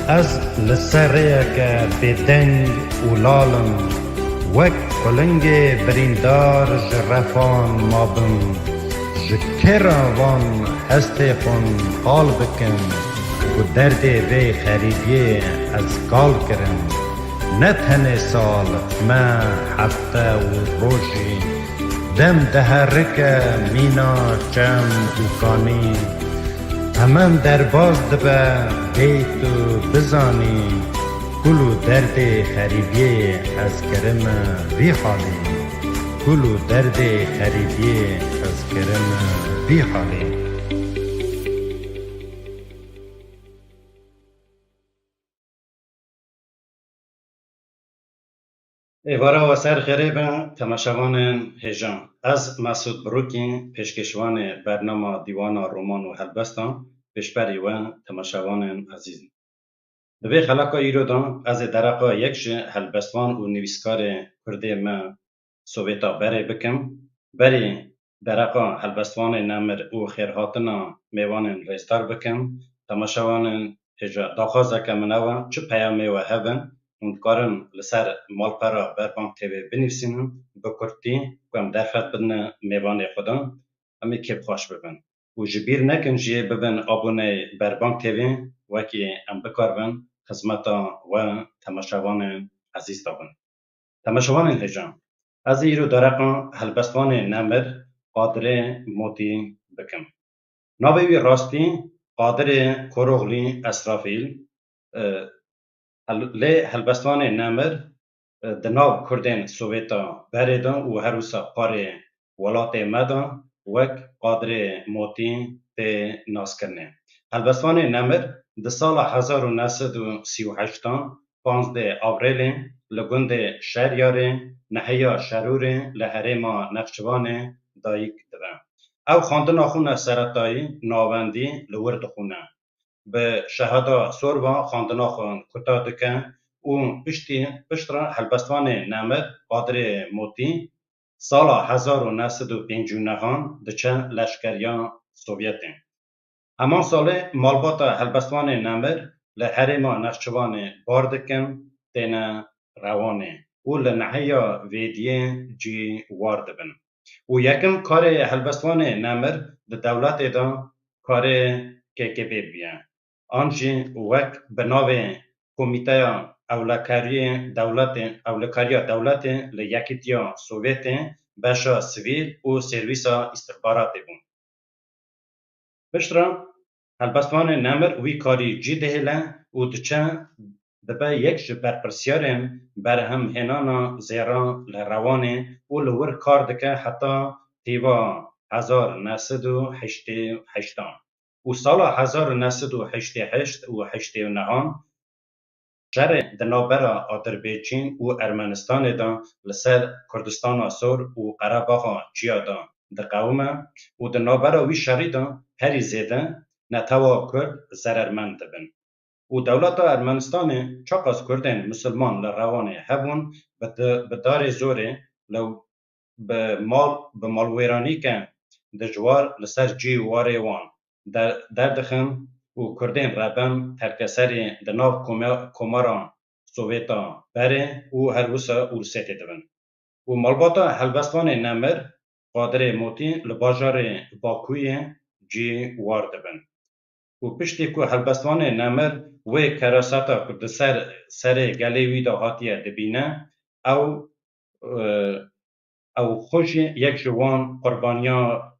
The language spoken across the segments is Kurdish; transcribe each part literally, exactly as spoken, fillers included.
Ez li ser rêyeke bêdeng û lal im, wek qulingê birîndar ji refan mabim. Ji kê re van hestê xwe qal bikim, ku derdê vê xerîbiyê ez kal kirim? Ne tenê sal, me hefte û rojî, dem diherike mîna çem û kanî. Hemen derbas dibe bê tu bizanî, kul û derdê xerîbiyê ez kirime vî halî. Kul û derdê xerîbiyê ez kirime vî halî. Êvara we ser xêrê be, temaşevanên hêja. Ez Mesûd Birûkî, pêşkêşvanê bernama Dîwana Roman û Helbestan, pêşberî we temaşevanên ezîz. Di vê xelaka îro de ez ê dereqa yek ji helbestvan û nivîskarê kurdê me Sovêta berê bikim. Berî dereqa helbestvanê nemir û xêrhatina mêvanên rêzdar bikim, temaşevanên hêja, daxwazeke min ew e, çi peyamê we hebe, hûn dikarin li ser malpera Berbank T V binivîsînin, bi kurtî, ku em derfet bidine mêvanê xwe de, em ê kêfxweş bibin. Û ji bîr nekin jî bibin aboneyê Berbank T V, wekî em bikaribin xizmeta we temaşevanên ezîz de bin. Temaşevanên hêja, ez ê îro dereqa helbestvanê nemir Qadirê Motî bikim. Navê wî rastî Qadirê Koroglî Esrafîl, e, hel-, lê helbestvanê nemir, e, di nav kurdên Sovêta berê de û her wisa parê welatê me de wek Qadirê Motî tê naskirinê. Helbestvanê nemir di sala hezar û neh sed û sî û heşt a, panzdeh Avrêlê, li gundê Şeryarê, nehiya Şerûrê, li herêma Nexçivanê dayik dibe. Ew xwendina xwe ne seretayî navendî li wir dixwîne. Bi şehada sor ve xwendina xwe kuta dike û piştî, piştre helbestvanê nemir Qadirê Motî sala hezar û neh sed û pêncî û neh an diçe leşkeriya Sovyetê. Heman salê malbata helbestvanê nemir li herêma Nexçivanê bar dikin, têne Rewanê û li nehiya Vêdiyê cî war dibin. Û yekim karê helbestvanê nemir di dewletê de karê K G B bûye. An jî wek bi navê Komîteya Ewlekariyê Dewletê, Ewlekariya Dewletê li Yekîtiya Sovyetê beşa sivîl û servîsa îstixbaratê bû. Piştre helbestvanê nemir wî karî cî dihêle û diçe dibe yek ji berpirsiyarên berhemhênana zêran li Rewanê û li wir kar dike heta tîva hezar neh sed û heştê û heşt an. Û sala hezar û neh sed û heştê heşt û heştê û neh an şerê di navbera Adirbêcîn û Ermenistanê de li ser Kurdistana Sor û Qerebaxa Çiya de diqewime û di navbera wî şerî de herî zêde netewa Kurd zerermend dibin. Û dewleta Ermenistanê çiqas Kurdên misilman li Rewanê hebûn, bi di-, bi darê zorê li bi mal, bi malwêranîke dijwar li ser cî û warê wan der-, derdixin û Kurdên reben terkeserî di nav kome-, komara Sovêta berê û her wisa Ûrsêtê dibin. Û malbata helbestvanê nemir Qadirê Motî li bajarê Bakûyê cî war dibin. Û piştî ku helbestvanê nemir wê keraseta ku di ser serê gelê wî de hatiye dibîne, ew, e, ew xwe jî yek ji wan qurbaniya,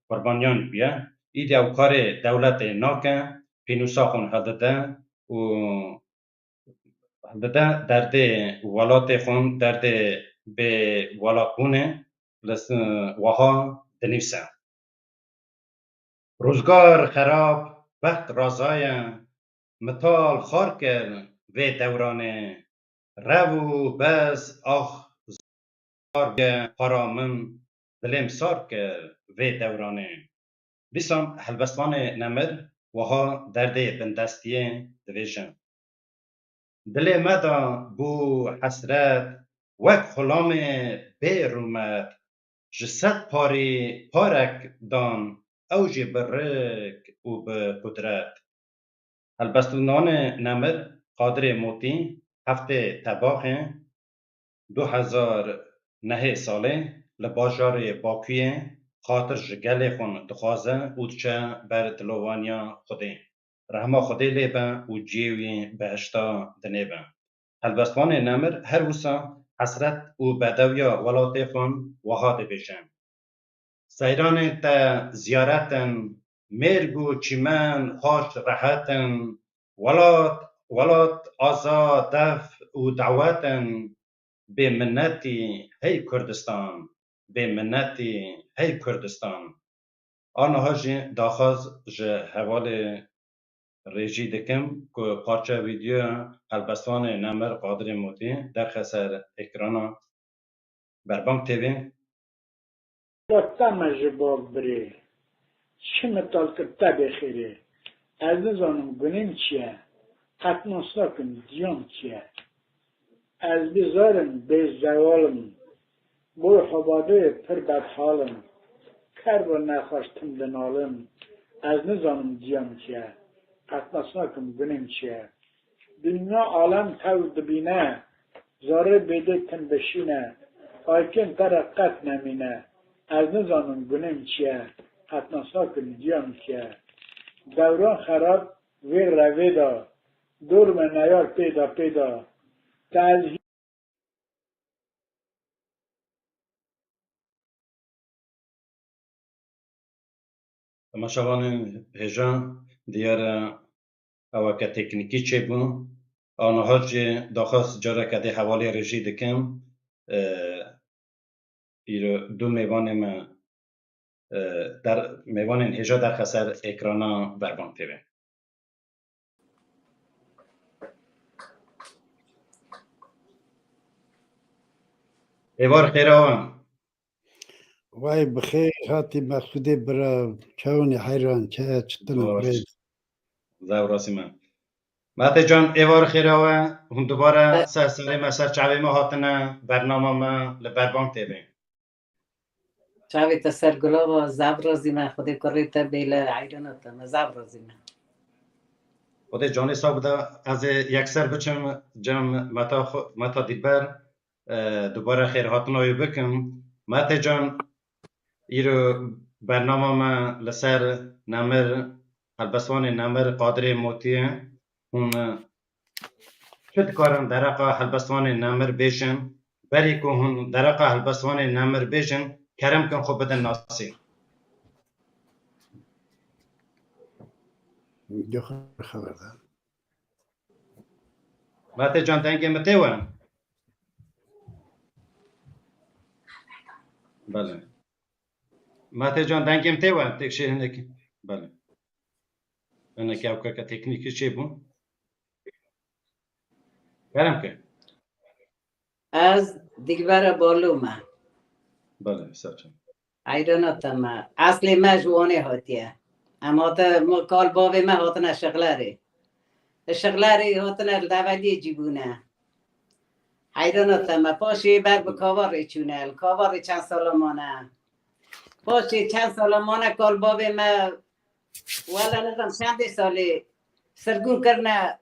qurbaniyan bûye. Îdî ew karê dewletê nake, pînûsa xwe hildide û hildide derdê welatê xwe, derdê bê welatbûnê li s-, wiha dinivîse. Rûzgar xerab, bext razaye, mital xar kir vê dewranê. Rev û bez ax zar bûye para min, dilê min sar kir vê dewranê. Dîsan helbestvanê nemir wiha derdê bindestiyê dibêje. Dilê me de bû hesret, wek xulamê bê rûmet, ji sed parî parek dan, ew jî bi rik û bi qudret. Helbestvanê nemir Qadirê Motî heftê Tebaxê du hezar nehê salê li bajarê Bakuyê xatir ji gelê xwe dixwaze û diçe ber dilovaniya Xwedê. Rehma Xwedê lê be û cihê wî behişta dinê be. Helbestvanê nemir her wisa hesret û bedewiya welatê xwe wiha dibêje. Seyranên te ziyaret in, mêrg û çîmen xweş rehet in, welat, welat aza dev û dawet in, bê minnetî hey Kurdistan, bê minnetî hey Kurdistan. Aniha jî daxwaz ji hevalê rêjî dikim ku parça vîdyoya helbestvanê nemir Qadirê Motî derxe ser ekrana Berbang T V. Wexta me ji bak birê, çi mital kir te bê xêrê. Ez nizanim gunêm çi ye, qet nas nakim diyam çi ye. Ez bê zar im, bê zewal im, boy xebadê pir bedhal im. Kerba nexweş tim dinalim, ez nizanim diyam çi ye, qet nas nakim gunêm çi ye. Dinya alem tev dibîne, zarê bêdê tim bişîne, aykên te re qet nemîne. Ez nizanim gunêm çi ye, qet nas nakim diyam çi ye. Dewran xerab vê revê de, dor me neyar pê de pê de. Te ez Temaşevanên hêja, diyar e eweke teknîkî çêbû. Aniha jî daxwaz careke dê hevalê rêjî dikim. E, îro du mêvanê me, e, der, mêvanên hêja derxe ser ekrana Berbang T V. Êvar xêra we. Wey bi xêr hatî Mexsûdê bira, çawanî heyran, çaya çitin e Baş. Birêz. Zew razî me. Mete can, êvar xêra we, hûn dubare Be- ser serê me, ser çavê me hatine, bernama me li Berbang T V. Çavê te ser gulava, zev razî me, Xwedê kurê te bê li eyrana te me, zev razî me. Xwedê canê sax bide, ez ê yekser biçim cem Meta xwe, Meta Dilber, e, dubare xêrhatina wê bikim. Mete can, îro bernama me li ser nemir, helbestvanê nemir Qadirê Motiyê. Hûn çi dikarin dereqa helbestvanê nemir bêjin? Berî ku hûn dereqa helbestvanê nemir bêjin, kerem kin xwe bidin nasî. Xeber de. Mete can, dengê min tê we? Belê. Mete can, dengê min tê we? Têkşê hinekî. Belê. Hinekî ew keke teknîkî çêbû. Kerem ke. Ez Dilbera Balû me. Belê, ser çav. Eyrana te me. Eslê me ji Wanê hatiye. Em hate, me kal bavê me hatine Şixlerê. Li Şixlerê hatine li Develiyê cî bûne. Heyrana te me. Paşê ber bi Kavarê çûne. Li Kavarê çend sala mane. Paşê çend sala mane kal bavê me, wela nizam çendê salê sirgûn kirine,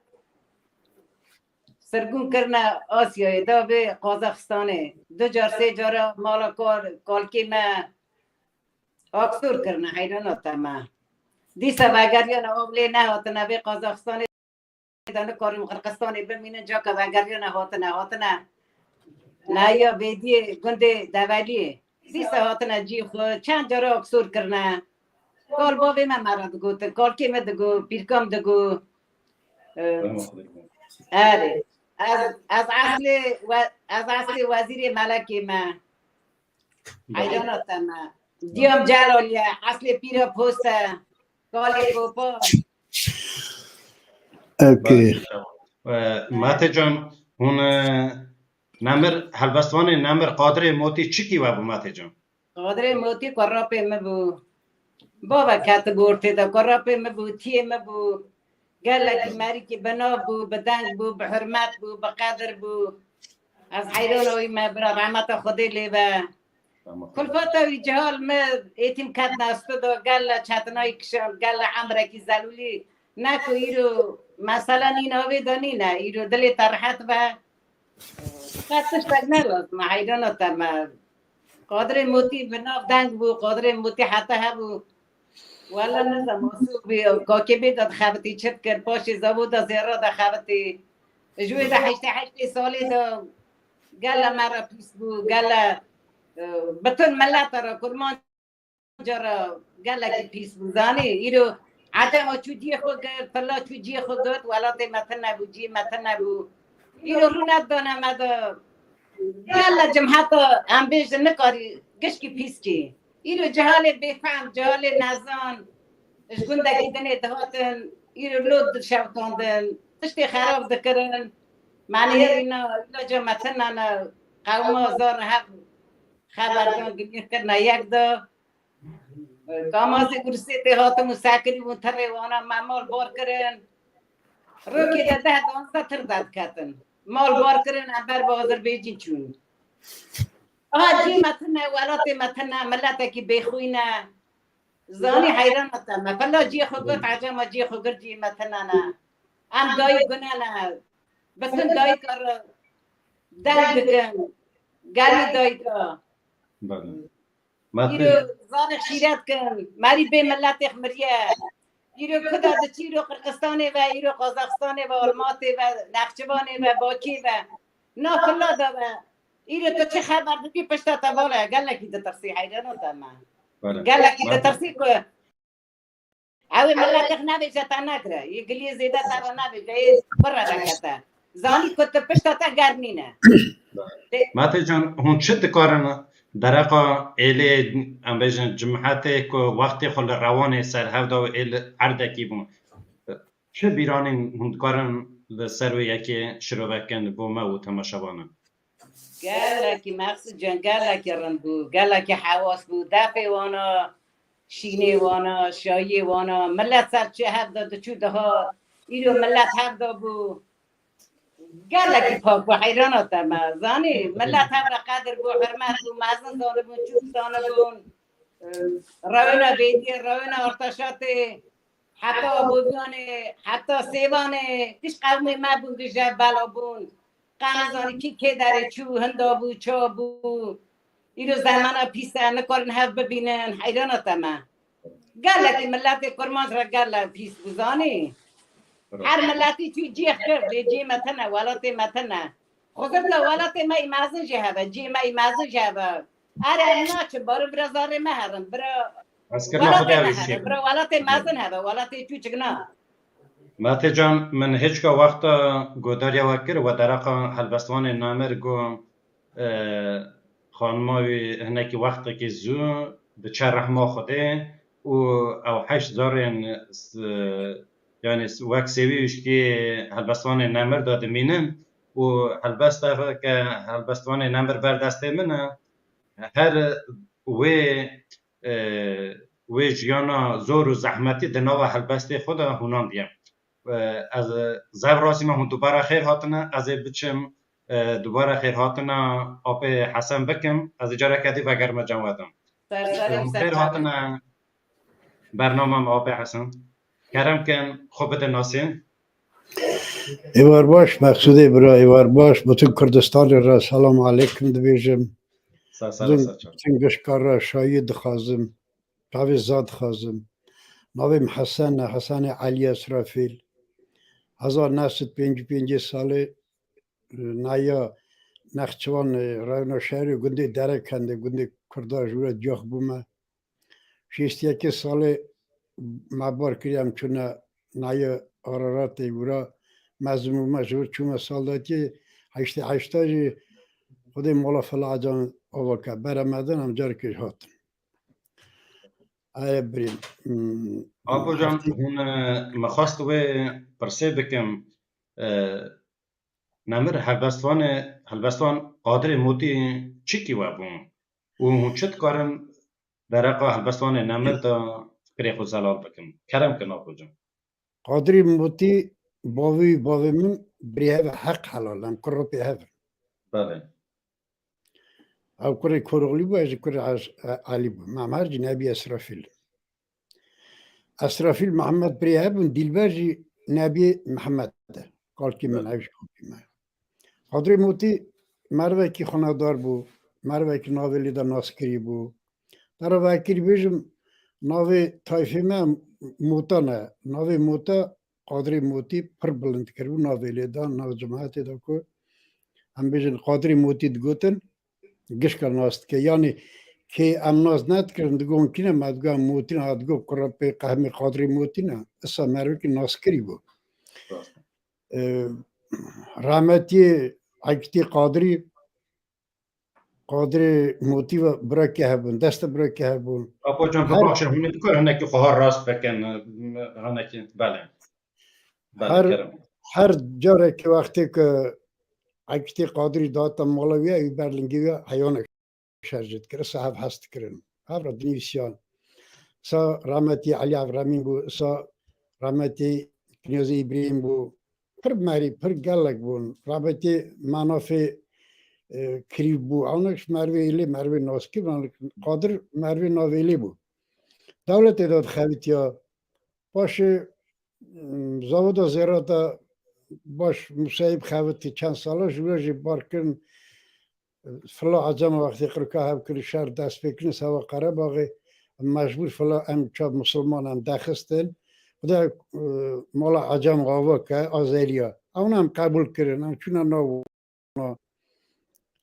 sirgûn kirine Asyayê, da bê Qazaxistanê. Du car, sê cara mala kal-, kalkê me aksor kirine, heyrana te me. Dîsa vegeriyane, av lê nehatine vê Qazaxistanê de, nikarin Qirqistanê bimînin, caka vegeriyane hatine, hatine. Neya Bêdiyê gundê Develiyê. Dîsa hatine cî xwe, çend cara aksor kirine. Kal bavê me me re digotin, kalkê me digot, pîrka min digot. Em, erê. Ez, ez eslê we-, ez eslê wezîrê melekê me. Heyrana te me. Diyam Celal ye, eslê pîra post e. Kalê Gopa. Okey. Belê, e, Mete can, hûn, e, nemir, helbestvanê nemir Qadirê Motî çikî we bû, Mete can? Qadirê Motî kurapê min bû. Bava ketibû ortê de, kurapê min bû, tiyê min bû. Gelekî merikî bi nav bû, bi deng bû, bi hurmet bû, bi qedir bû. Ez heyrana wî me bira, rehmeta Xwedê lê be. Kulfata wî cihal me êtîm ketine stu de, gele çetinayî kişand, gele emrekî zelûlî Ne ku îro mesela nîna wê de nîne, îro dilê te rehet be. Qet tiştek ne lazim e, heyrana te me. Qadirê Motî bi nav deng bû, Qadirê Motî heta hebû. Wela nizam, masû bî, kakê bê de dixebitî, çi dikir, paşê zavo de zêra de xebitî. Ji wê de heştê heştê salê de gele me re pîs bû, gele, e, bütün milete re, kurmanca re gelekî pîs bû, zanî. Îro ecema çû ciyê xwe girt, pila çû ciyê xwe girt, welatê me tune bû, ciyê me tune bû. Îro rûnet dane me de. Gele cem heta em bêjin nikarî gişkî pîs kî. Îro cehalê bêfehm, cehalê nezan, ji gundekî dinê dihatin, îro lod dişewtandin, tiştê xerab dikirin. Menê hêrî na, îlaca me tune ne, qewma zar hev xeberdan gilî kirine yek de. Kamazê Gursê tê hatin û sekirî bûn, tirê wana me mal bar kirin. Rokê de deh danzdeh tir derdiketin. Mal bar kirin, em ber bi Azerbêcîn çûn. Aha cî me tune, welatê me tune, miletekî bêxwîn e. Zanî heyrana te me. Pila ciyê xwe girt, ecema ciyê xwe girt, ciyê me tune ne. Em dayik gune ne. Bütün dayika re deng dikin. Gelî dayika. Belê. Îro zarê xîret kin. Merî bê miletê xwe miriye. Îro kuda diçî, îro Qirgistanê ve, îro Qazaxistanê ve, Almatê ve, Nexçivanê ve, Bakê ve. Na kula da ve. Îro tu çi xeber dikî, pişta te bala ye. Gelekî ditirsî, heyrana te me. Belê. Gelekî Ma- ditirsî ku ew ê miletê xwe navêje te nekire. Yê giliyê zêde te re navêje, yê xwe re vekete. Zanî ku tu pişta te germ nîne. Mate can, hûn çi dikarin dereqa êlê, em bêjin, cumhetê ku wextê xwe li Rewanê ser hev da û ê li erdekî bûn? Çi bîranîn hûn dikarin li ser wê yekê şirove kin bo me û temaşevanan? Gelekî Meqsûd can, gelekî rind bû, gelekî hewas bû. Defê wana, şînê wana, şayiyê wana, milet ser çi hev de diçû dihat, îro milet hev de bû. Gelekî pak bû, heyrana te me. Zanî, milet hev re qedir bû, hurmet bû, mezin zanibûn, çûk zanibûn. Rewêna Bêdiyê, rewêna Artaşatê, heta Abobiyanê, heta Sêvanê, giş qewmê me bûn, giş jev bela bûn. Qe nizanî kî kê derê çû, hinda bû, ça bû. Îro zemana pîs e, nikarin hev bibînin, heyrana te me. Gelekî miletê kurmanc re gele pîs bû, zanî. Her miletî çû ciyê xwe girt, lê ciyê me tune, welatê me tune. Xwezir de welatê me î mezin jî heve, ciyê me î mezin jî heve. Erê, em naçin, barin bira zarê me herin, bira Ez kirina xwe welatê me dewê herin, şêrî. Bira welatê mezin heve, welatê çûçik na. Mate can, min hêçka wexta godariya we kir, we dereqa helbestvanê namir got, e, xanima wî hinekî wextekî zû diçe rehma Xwedê û ew heşt zarên s-, yanî s-, wek sêwî û şikê helbestvanê nemir de dimînin û helbesta ke helbestvanê nemir ber destê min e, her wê, e, wê jiyana zor û zehmetî di nava helbestê xwe de hûnandiye. E, ez, e, zev razî me hûn dubara xêr hatine, ez ê biçim, e, dubara xêrhatina apê Hesen bikim, ez ê careke dî vegerime cem we de. Ser serê Hûn ser xêr çavê. Hatine bernama me apê Hesen. Kerem kin, xwe bide nasê. Êvar baş, Meqsûdê bira, êvar baş. Bütün Kurdistanê re selam aleykum dibêjim. Ser ser Bütün, ser çavê. Bütün gişka re şayî dixwazim. Çavê za dixwazim. Navê min Hesen e, Hesenê Elî Esrafîl. Hezar neh sed pêncî pêncî salê, e, naya Nexçivan, e, rewna şerê gundê Derekendê, gundê Kurda ji we cih bûme. Şêst yekê salê me bar kiriye, em çûne naya Araratê wira mezin bûme, ji wir çûme saldatiyê heştê heşta jî Xwedê mala Fela Ecan ava ke. Bere me din em carekê jî hatin. Aya birîn. Hmm, Apo can, hûn, e, me xwest wê pirsê bikim, e, nemir helbestvanê, helbestvan Qadirê Motî çikî we bû? Û hûn çi dikarin dereqa helbestvanê nemir de fikrê xwe zelal bikin? Kerem kin, Apo can. Qadirê Motî, bavê, bavê min birê hev e, heq helal, em kurê pê hev in. Belê. Ew kurê Koroxlî bû, ez jî kurê Ez-, E-, Elî bûm. Em her cî nebî Esrafîl. Esrafîl Mihemed birê hebûn, Dîlber jî Nebiyê Mihemed e. Kalkî min, ew jî kalkî me. Qadrê Motî mervekî xwenedar bû, mervekî navê lê de naskirî bû. Te re vekirî bêjim, navê tayfê me Motan e. Navê Mota Qadrê Motî pir bilind kiribû, navê lê da, nav cemaetê de ku em bêjin Qadrê Motî digotin, gişka nas dike. Yanî kê em nas nedikirin, digon kîne, me digo em Motî ne, ha digo kura pê qehmê Qadrê Motî ne. Isa mervekî naskirî bû. Rast. E, Rahmetiyê Ekitî Qadirî, Qadirê Motî ve birekê hebûn, destê birekê hebûn. Apo can, her bibexşin, hûn ê dikar hinekî xwe ha rast bikin, hinekî, belê. Belê, her, kerem. Her carekê wextê ku Ekitî Qadirî dihate mala wî, ew ber lingê wî heyanek şerj dikirin, sa hev hez dikirin. Hev re dinivîsiyan. Sa rahmetî Elî Evremîn bû, sa rahmetî Kinyazê Îbrahîm bû. Pir merî, pir gelek bûn. Rahmetî Manafê, e, Kirî bû. Ewnek ji mervê Êlê, mervê naskî bûn. Qadir mervê navê Êlê bû. Dewletê de dixebitiya. Paşê, m, zavoda zêrata baş Musayîb xebitî çend sala, ji we jî bar kirin, fila ecema wextê qirika hev kirin, şer dest pê kirin, sava Qerebaxê, mecbûr fila em çav misilman em dexistin. Xwedê, e, mala ecem ava ke, Azeriya. Ewna em qebûl kirin, em çûne nav wana.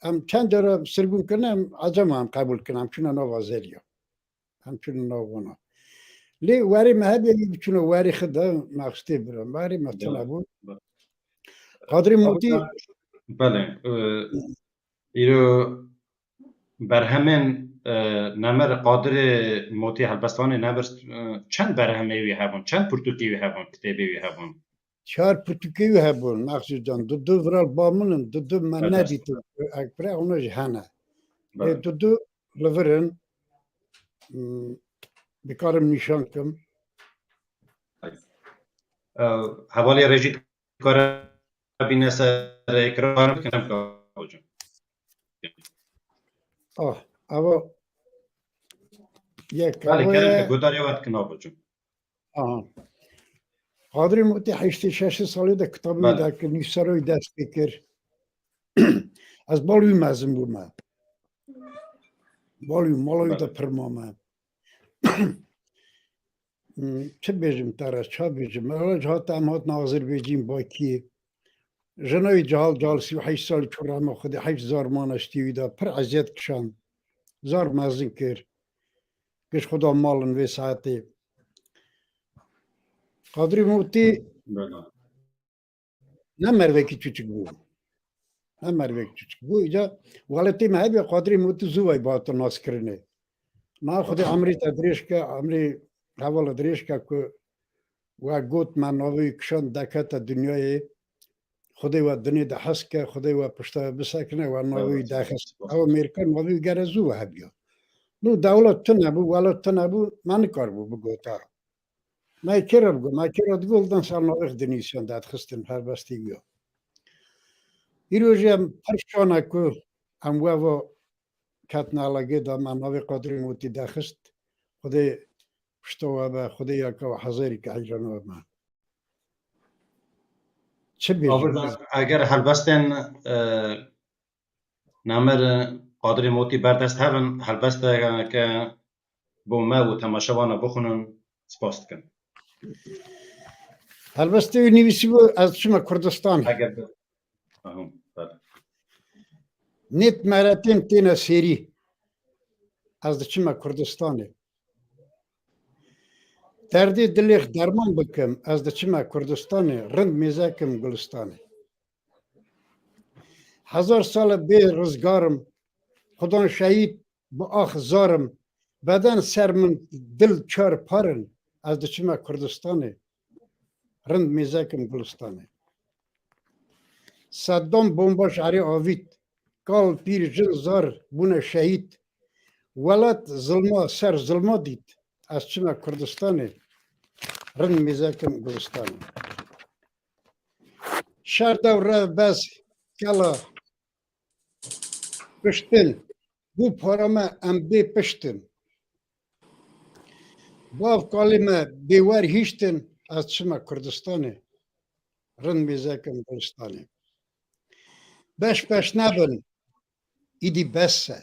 Em çend cara sirgûn kirine, em ecema em qebûl kirin, em çûne nav Azeriya. Em çûne nav wana. Lê werê me hebê wî biçûne werê xwe de, me xistê bira. Werê me tune bû. Qadrê Motî. Belê. E, îro berhemên, e, Nemir Qadirê Motî, helbestvanê Nemir, e, çend berhemê wî hebûn, çend pirtûkê wî hebûn, kitêbê wî hebûn? Çar pirtûkê wî hebûn, Mexsûd can. Du du viral ba min in, du du me nedîtin. Ekbere, ona jî hene. Lê du du li vir in. Hmm, dikarim nîşan kim. E, hevalê rejî dikare bîne ser ekran, kerem ke hocam. Ah, ava yek. Belê, kerem ke, godarê we dikin, hocam. Aha. Qadrê Motî heştê şeş salê de kitabê wî de kir, nivîsara wî dest pê kir. Ez bal wî mezin bûme. Bal wî, mala wî de pir mame. Hmm, çi bêjim te re, ça bêjim? Ewle ji hate em hatin Azerbaycan, Bakiyê. Jina wî cihal, cihal sî û heşt salî çû rehma Xwedê, heşt zar mane ji tî wî de, pir eziyet kişand. Zar mezin kir. Giş Xweda malin vê saetê. Qadrî Mûtî ne mervekî çûçik bû. Ne mervekî çûçik bû. Îca welatê me hebî Qadrî Mûtî zû vay bi hate naskirinê. Na Xwedê emrê te dirêj ke, emrê hevala dirêj ke ku we got me navê wî kişand dekete dinyayê. Xwedê we dinê de hez ke, Xwedê we pişta we bisekine, we navê wî dexist. Ew Amerîka navê wî gere zû we hebiya. Nû dewlet tune bû, welat tune bû, me nikaribû bigota. Me kê re bigot, me kê re digot, dan ser navê xwe dinivîsiyan, dedixistin helbestê wî ya. Îro jî em pir şan e ku em we va ketine alagê de, me navê Qadrî Mûtî dexist. Xwedê pişta we be, Xwedê ya ke we hezarî ke heyran we be. Çi bêjim? Avidan, eger helbestên, e, Nemir Qadrî Mûtî berdest hebin, helbesteke bo me û temaşevana bixwînin, spas dikim. Helbestê wî nivîsî bû, ez diçime Kurdistan. Eger bi-, aha, belê. Nêt meretên têne sêrî. Ez diçime Kurdistanê. Derdê dilê xwe derman bikim, ez diçime Kurdistanê, rind mêze kim Gulistanê. Hezar sal e bê rizgar im, xudan şehîd bi ax zar im, beden ser min dil çar par in, ez diçime Kurdistanê, rind mêze kim Gulistanê. Seddam bomba ji erê avît, kal, pîr, jin, zar bûne şehîd. Welat zilma ser zilma dît, ez çime Kurdistanê, rind mêze kim Gulistanê. Şer dew rev bez kela piştin, bû para me em bê piştin. Bav kalê me bêwer hiştin, ez çima Kurdistanê. Rind mêzekim Gulstanê. Beş beş nebin, îdî bes e.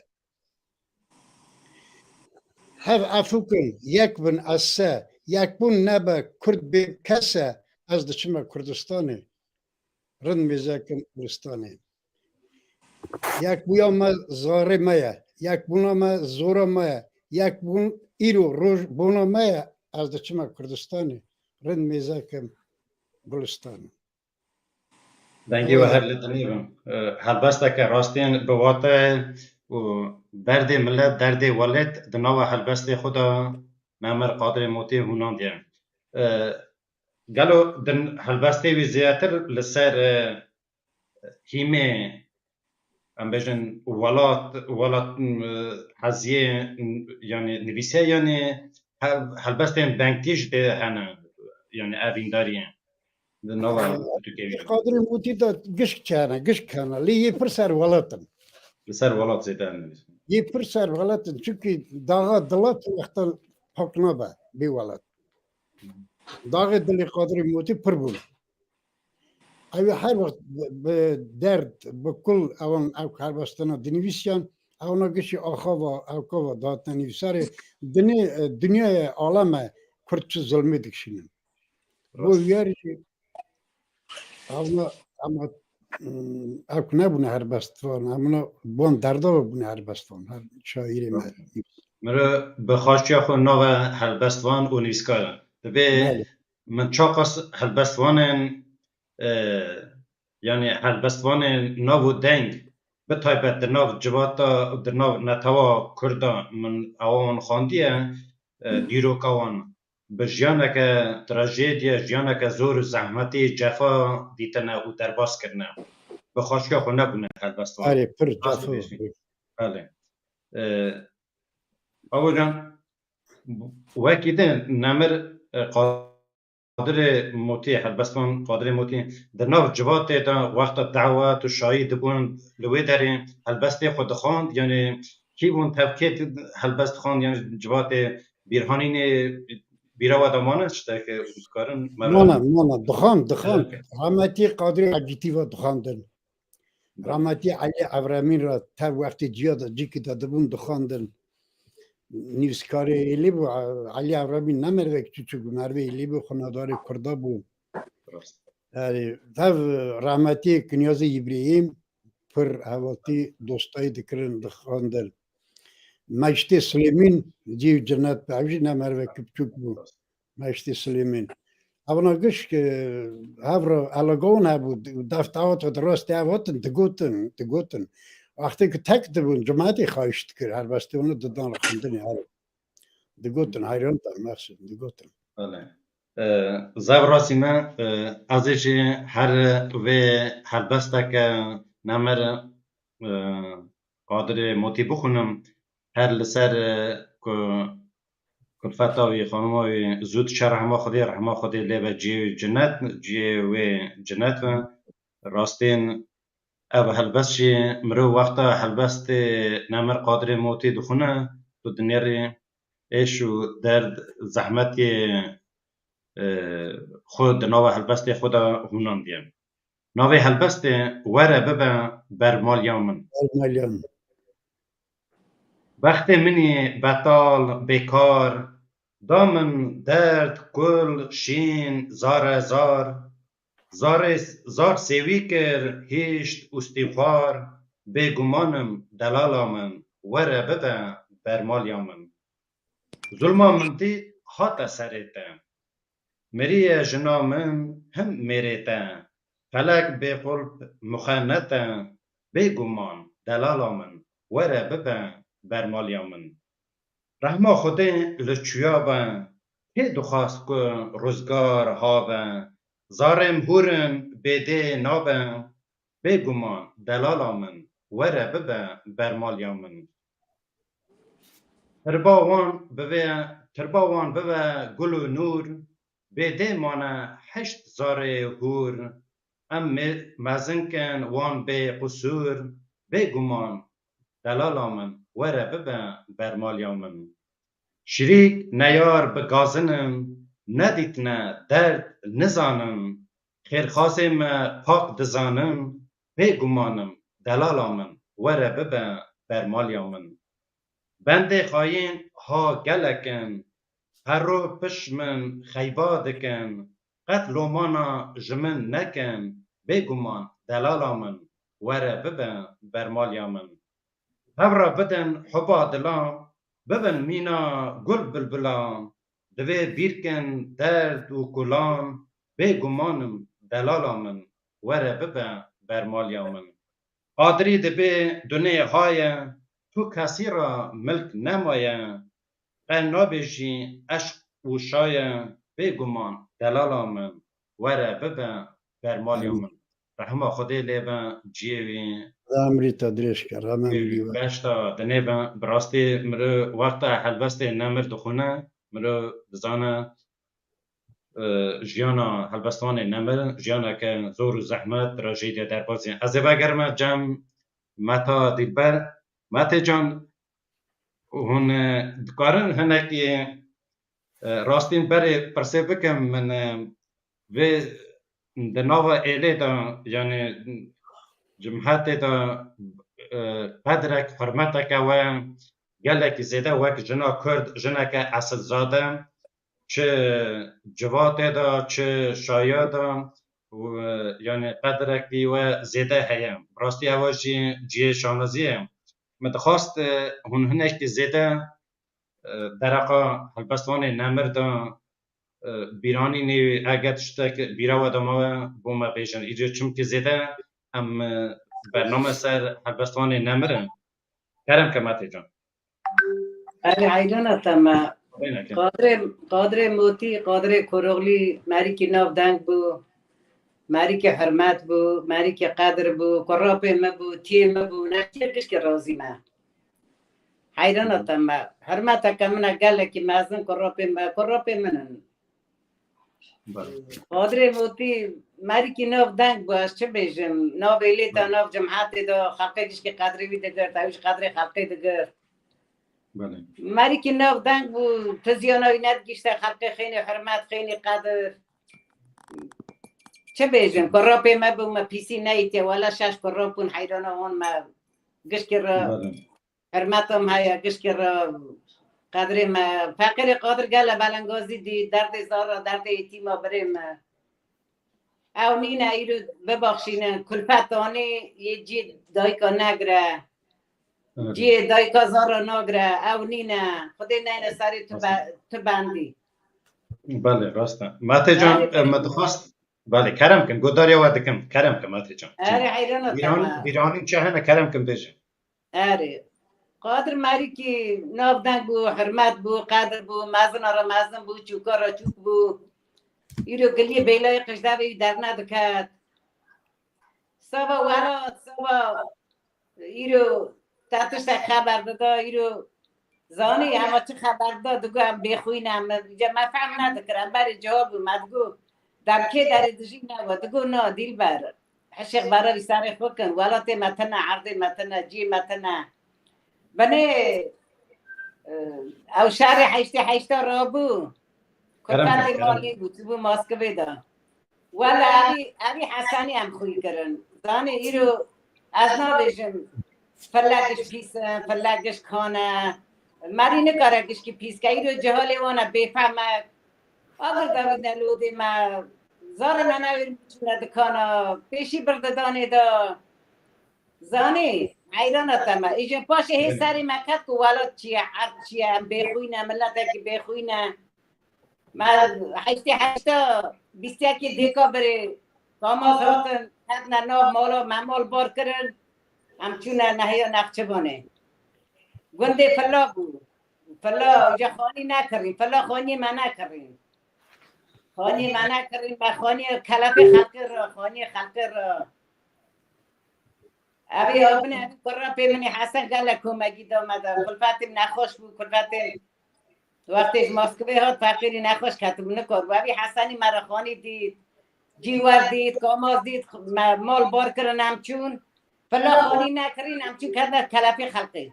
Hev efûkin, yek bin ez se, yekbûn nebe Kurd bê kes e, ez diçime Kurdistanê. Rind mêzekim Gulstanê. Yekbûya me zarê me ye. Yekbûna me zora me ye. Yekbûn îro roj bona me ye. Ez diçime Kurdistanê. Rind mêzekim Gulstanê. Dengê we her li dinê bin. Helbesteke rastîn bi wate û derdê milet, derdê welêt di nava helbestê xwe de Nemir Qadirê Motî hûnandiye. Gelo di helbestê wî zêdetir li ser hîmê, em bêjin, welat, welat, heziyê, yanî nivîse, yanî helbestên dengtîj dê hene, yanî evîndariyên di nava Tirkiyê. Qadirê Motî de gişk çi hene, gişk hene. Lê yê pir ser welat in. Li ser welat zêde hene. Yê pir ser welat in. Çunkî daxa dilat wexta pak nabe bê welat. Daxê dilê Qadirê Motî pir bûn. Ew ê her wext bi, bi derd, bi kul ewan ew helbestina dinivîsiyan, ewana gişî axava, ewkava datine nivîsarê, dinê, e, dinyayê aleme Kurd çi zulmê dikişînin. Bo yer jî ewana, ema, mm, ew nebûne helbestvan, ewana bon derda ve bûne helbestvan, her şairê me. Miro bi xaşiya xwe nave helbestvan û nivîskar e. Divê min çaqas helbestvanên, e, yanî helbestvanên nav û deng, bi taybet di nav civata, di nav netewa Kurda min ewan xwandiye, e, dîroka wan bi jiyaneke trajediye, jiyaneke zor û zehmetî, cefa dîtine û derbas kirine. Bi xaşiya xwe nebûne helbestvan. Erê, pir cefa. Belê. E, Avocan, wekî din Nemir, e, Qadirê Motî, helbestvan Qadirê Motî, di nav civatê de wexta dawet û şayî dibûn, li wê derê helbestê xwe dixwand, yanî kî bûn tevkê helbest dixwand, yanî civatê bîrhanînê bîra we de mane, tiştek dikarin? Mane, mane, dixwand, dixwand. Rahmetî Qadirê Ecîtî ve dixwandin. Rahmetî Elî Evremîn re tev wextê ciya de cîkî de dibûn dixwandin. Nivîskarê êlî bû, Elî Evremîn ne mervek çûçik bû, mervê êlî bû, xwenadarê Kurda bû. Yanî tev rahmetî Kinyazê Îbrahîm pir hevaltî dostayî dikirin, dixwandin. Meştê Silêmîn cî û cinet be, ew jî ne mervek çûçik bû. Meştê Silêmîn. Evna gişk, e, hev re elegawan hebû, def dawet di rastê hev hatin, digotin, digotin. Wextê ku tek dibûn, cimetê xahiş dikir, helbestê wan didan li xwendinê her. Digotin, heyran te, mexsûd, digotin. Belê. E, zev rastî me, e, ez ê jî her vê helbesteke Nemir, e, Qadirê Motî bixwînim, her li ser, e, ku kulfeta wî, xanima wî zû diçe rehma Xwedê, rehma Xwedê lê be cihê wî cinet, cihê wê cinet be. Rastîn ev helbest jî mirov wexta helbestê Nemir Qadirê Motî dixwîne, tu dinêrî êş û derd, zehmetê, e, xwe di nava helbestê xwe de hûnandiye. Navê helbestê Were bibe bermaliya min. Bermaliya min. Bextê min î betal, bêkar, da min derd, kul, şîn, zare zar. Zarê, zar sêwî kir, hişt û stîxwar, bêguman im delala min, were bibe bermaliya min. Zulma min dît hate serê te. Miriye jina min him mêrê te. Felek bêqulp muxennet e. Bêguman delala min, were bibe bermaliya min. Rehma Xwedê li çûya be, kê dixwest ku ruzgar ha be. Zarê min hûr in, bêdê nabe. Bêguman delala min, were bibe bermaliya min. Tirba wan bibe, tirba wan bibe gul û nûr, bêdê mane heşt zarê hûr. Em me-, mezin kin wan bê qusûr, bêguman delala min, were bibe bermaliya min. Şirîk neyar bi gazin im, nedîtine derd nizanim, xêrxazê me pak dizanim, bêguman im, delala min, were bibe bermaliya min. Bendê xayîn ha gelek in, her roj pişt min xeyba dikin, qet lomana ji min nekin, bêguman, delala min, were bibe bermaliya min. Hev re bidin huba dilan, bibin mîna gul bilbilan, divê bîr kin derd û kulan, bêguman im, delala min, were bibe bermaliya min. Qadirî dibê dunê haye, tu kesî re milk nemaye, qe nabêjî eşq û şaye, bêguman, delala min, were bibe bermaliya min. Rehma Xwedê lê be ciyê wî. Xweda emrî te dirêj ke, rehma wî be. Beşta dinê be, bi rastî mirov wexta helbestê nemir dixwîne, mirov dizane, e, jiyana helbestvanê nemir, jiyaneke zor û zehmet, trajediya derbazî. Ez ê vegerime cem Meta Dilber. Metê can, hûn, e, dikarin hinekî, e, rastîn berê pirsê bikim min, e, vê di nava êlê de, yanî cimhetê de, e, qedrek, hurmeteke we gelekî zêde wek jina Kurd, jineke esilzade, çi civatê de, çi şaya de, û, e, yanî qedrekî we zêde heye. Bi rastî ew jî cihê şanaziyê ye. Min dixwast, e, hûn hinekî zêde, e, dereqa helbestvanê nemir de, e, bîranînê, eger tiştek bîra we de mawe, bo me bêjin. Îro çimkî zêde em, e, bername ser helbestvanê nemir in. Kerem ke Metê can. Erê, heyrana te me. Qadirê, Qadirê Motî, Qadirê Koroglî, merîkî nav deng bû, merîkî hurmet bû, merîkî qedir bû, kurapê me bû, tiyê me bû, ne tiyê gişkî razî me. Heyrana te me. Hurmeteke min e gelekî mezin, kurapê me, kurapê min in. Belê. Qadirê Motî, merîkî nav deng bû, ez çi bêjim? Nav êlê de, nav cemaetê de, xelqê gişkî qedrê wî digirt, ew jî qedrê xelqê digirt. Belê. Merîkî nav deng bû, tiziyana wî nedigihîşte xelqê xênî hurmet, xênî qedir. Çi bêjim? Kurapê me bû, me pîsî neyîtiye, wela şeş kurap bûn, heyrana wan me gişkî re. Belê. Hurmetim heye, gişkî re qedrê me. Feqîrê Qadir gele belengazî dî, derdê zara, derdê yetîma birê me. Ew nîne îro bibaxşînin, kulfet anî yê cî dayika negre. Evet. Ciyê dayika zara nagre, ew nîne. Xwedê neyne serê tu be-, tu bendî. Belê, rast e. Mate can, Erê, e, me dixwast, belê, kerem kin, godariya we dikim, kerem kin Mate can. Erê, heyrana te me. Bîranî çi hene, kerem kin bêjin. Erê. Qadir merîkî navdeng bû, hurmet bû, qedir bû, mezina re mezin bû, çûka re çûk bû. Îro giliyê bêlayê qijda vê wî dernediket. Sava welat, sava îro te tiştek xeber dida, îro zanî hema çi xeber dida, digo em bêxwîn e, em, îca me fehm nedikir, em berê cihal bû, me digo, dem kê derê dijî ne we, digo na, dîlber. Hişê xebera vî serê xwe kin. Welatê me tune, erdê me tune, ciyê me tune. Binê, e, ew şerê heştê heşta rabû. Kerem Kurfetê kin, kerem. Malî bû, çûbû Moskvê de. Wele evî, evî Hesenî em xwî kirin. Zanî îro ez nabêjim, file giş pîs e, file giş kan e. Merî nikare gişkî pîs ke. Îro cihalê wan e bêfehm e. Agir davîne lodê me. Zarê me newêr çûne dikana. Pêşî birdidanê de. Zanî, heyrana te me. Îjin paşê hê serê me ket ku welat çi ye, erd çi ye, em bêxwîn e, miletekî bêxwîn e. Me heştê heşta bîst yekê dêka birê Kamaz hatin, ketine nav mala, me mal bar kirin. Em çûne nehiya Nexçivanê. Gundê Fila bû. Fila, îca xanî nekirîn. Fila xaniyê me nekirîn. Xaniyê me nekirîn, me xaniyê kelefê xelkê re, xaniyê xelkê re. Evê abine, evê kurapê min ê Hesen gelek komegî da me de. Kulfetê min nexweş bû, kulfetê wextê ji Moskvê hat, feqîrî nexweş ketibû, nikarbû. Evî Hesenî me re xanî dît, cîwer dît, kamaz dît, me mal bar kirin, em çûn. Fila xanî nekirîn, em çûn ketine kelefê xelkê.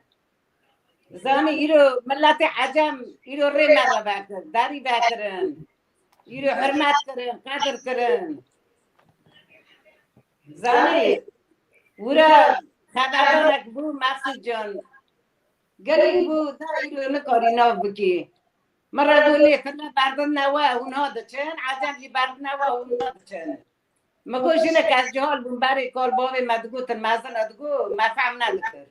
Zanî îro miletê Ecem îro rê me re vekir, darî vekirin. Îro hurmet kirin, qedir kirin. Zanî, wira xeberdanek bû, Mexsûd Can. Gelî bû, da îro nikarî nav bikî. Min re got lê file berdin newe, hûn ha diçin, Ecem jî berdin newe, hûn ha diçin. Min got, jinek ez cihal bûm, berê kal bavê me digotin, mezin e digot, me fehm nedikir.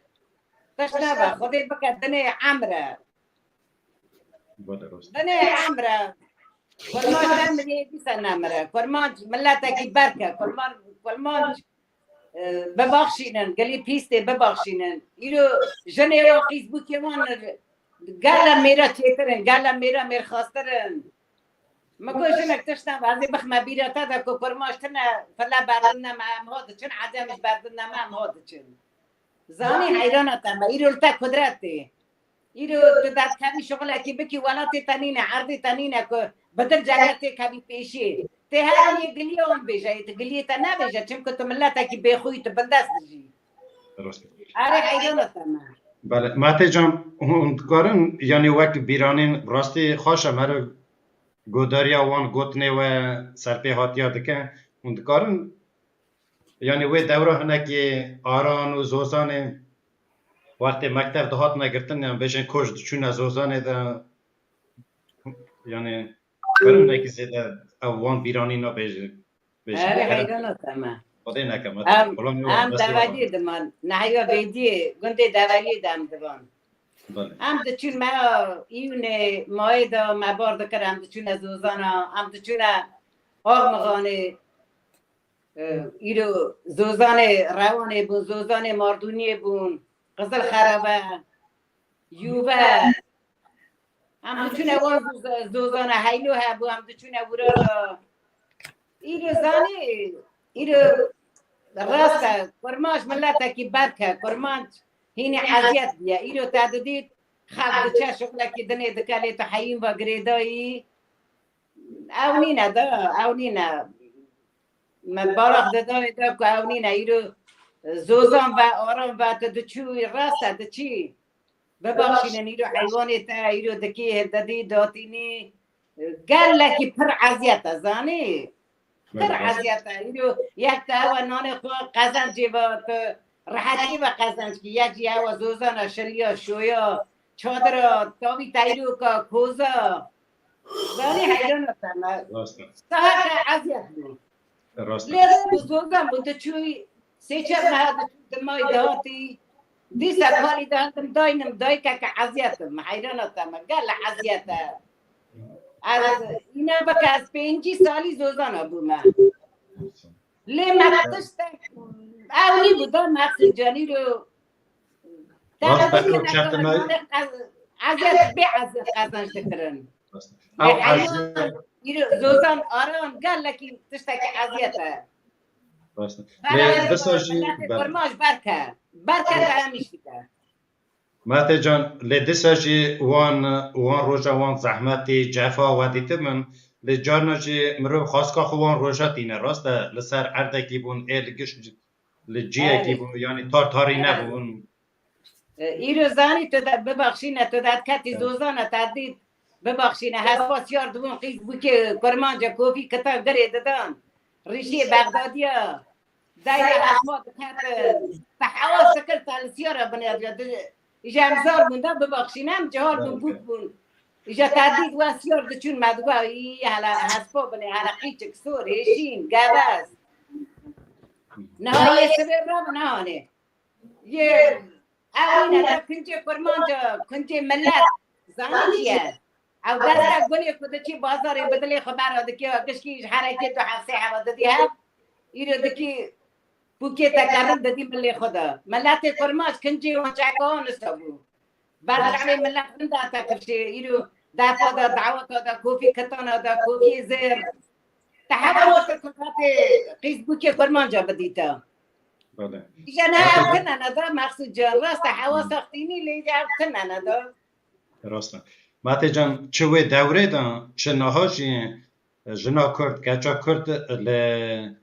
Tişt nebe, Xwedê bike dinê emr e. Vale rast. Dinê emr e. Kurmanc nemiriye, dîsa nemire. Kurmanc miletekî berk e. Kurman-, kurmanc, e, bibaxşînin, gilî pîstê bibaxşînin. Îro jinê wan qîz bûkê wan gele mêra çêtir in, gele mêra mêrxastir in. Min got, jinek tişt nebe, ez ê bixme bîra te de ku kurmanc tine file berdin neme em ha diçin, Ecem ji berdin neme em ha diçin. Zanî heyrana te me, îro li te kudret tê. Îro tu derdkevî şixulekî bikî, welatê te nîne, erdê te nîne ku bi dir cege têkevî pêşiyê. Tê her yê giliyê wan bêje, yê tu giliyê te nebêje, çimku tu miletekî bêxwe yî, tu bindest dijî. Rast. Erê heyrana te me. Bele, Mete Can, hûn dikarin, yanî wek bîranîn rastî xweş e, meriv godariya wan gotinê we serpêhatiya dike. Hûn dikarin, yanî wê dewra hinekî Aran û Zozanê wextê mektev dihatine girtin, yan bêjin koç diçûne Zozanê de, yanî, hinekî zêde ew wan bîranî nabêjin. Erê heyrana te me. Xwedê neke me. Em, em Develiyê diman. Neheya Vêdiyê, gundê Develiyê de em divan. Belê. Em diçûn me îwnê mayê de me bar dikir, em diçûne Zozana, em diçûne Axmixanê. E, îro Zozanê Rewanê bûn, Zozanê Mardûniyê bûn, Qizil Xerebe, Yûve. Em diçûne wan Zoza-, Zozana Heylo hebû, em diçûne wira re. Îro zanî, îro rast e, kurmanc miletekî berk e, kurmanc hînî eziyet bûye. Îro te didît, xelk diçe şixulekî dinê dike lê tu heyîn ve girêdayî. Ew nîne da, ew nîne. Me barax didayê da ku ew nîne. Îro Zozan ve, Aran ve tu diçû, rast e, diçî. Bibaxşînin, îro heywanê te, îro dikî, hildedî, datînî. Gelekî pir eziyet e, zanî? Pir eziyet e. Îro yek te ew e nanê xwe qezencê ve, tu rehetî ve qezenc kî. Yek jî ew e Zozana, şiliya, şoya, çadira, tavî teyroka, koza. Zanî heyrana te me. Rast e. Saha te eziyet bû. Rast e. Lê rê bû Zozan bû, diçû sê çar meha diçû dimay dihatî. Dîsa kalî dihatim daynim, dayikeke eziyet im. Heyrana te me. Gel eziyet e. Ez, îna bike ez pêncî salî Zozana bûme. Lê me tiştek, ew nîbû da Mexsûd Can, îro Rast e, ew çetin e. Eziyet bê ez qezenc dikirin. Rast e. Ew eziyet. Îro Zozan, Aran, gelekî tiştekî eziyet e. Rast e. Lê disa jî, belê. Kurmanc berke. Berke te em îş dike. Mete Can, lê disa jî wan, wan roja wan zehmetî, cefa we dîtibin. Lê carna jî mirov xaska xwe wan roja tîne. Rast e, li ser erdekî bûn, ê li giş, li ciyekî bûn, yanî tar tarî nebûn. E, îro zanî tu de bibaxşîne, tu de ketî Zozana te dît, bibaxşîne, hespa siyar dibûn, qîz bûkê kurmanca kofî kitan girê didan. Rîşê Bexdadiya. Dayê hespa diketin. Te hewas dikir te li siyara binêriya di-, îja em zar bûn da bibaxşîne, em cihal bûn, bûk bûn. Îja te dît we siyar diçûn me digot, î hele hespa binê, hele qîçik, sor, hêşîn, gevez. Niha yê sibê re bi nehanê. Yê, ew nîne da kincê kurmanca, kincê millet. Zanî çi ye? Ew desta gulê ku diçî bazarê bi dilê xwe bera dikê, gişkî ji herekê du heft sê heva didî hev, îro dikî pûkê tekerin didî milê xwe de. Miletê kurmanc kincê wan çeka wan nisa bû. Berçavê milet winda te kirşê, îro defa de, daweta de, kofî kitana de, kofî zêr. Te heva wasa ku vatê qîz bûkê kurmanca bidîte. Bele. Îja ne ew kinene da Mexsûd Can. Rast e, hewa saxtînî lê îja ew kinene da. Rast e. Mete Can, çi wê dewrê de, çi niha jî jina Kurd, keça Kurd li,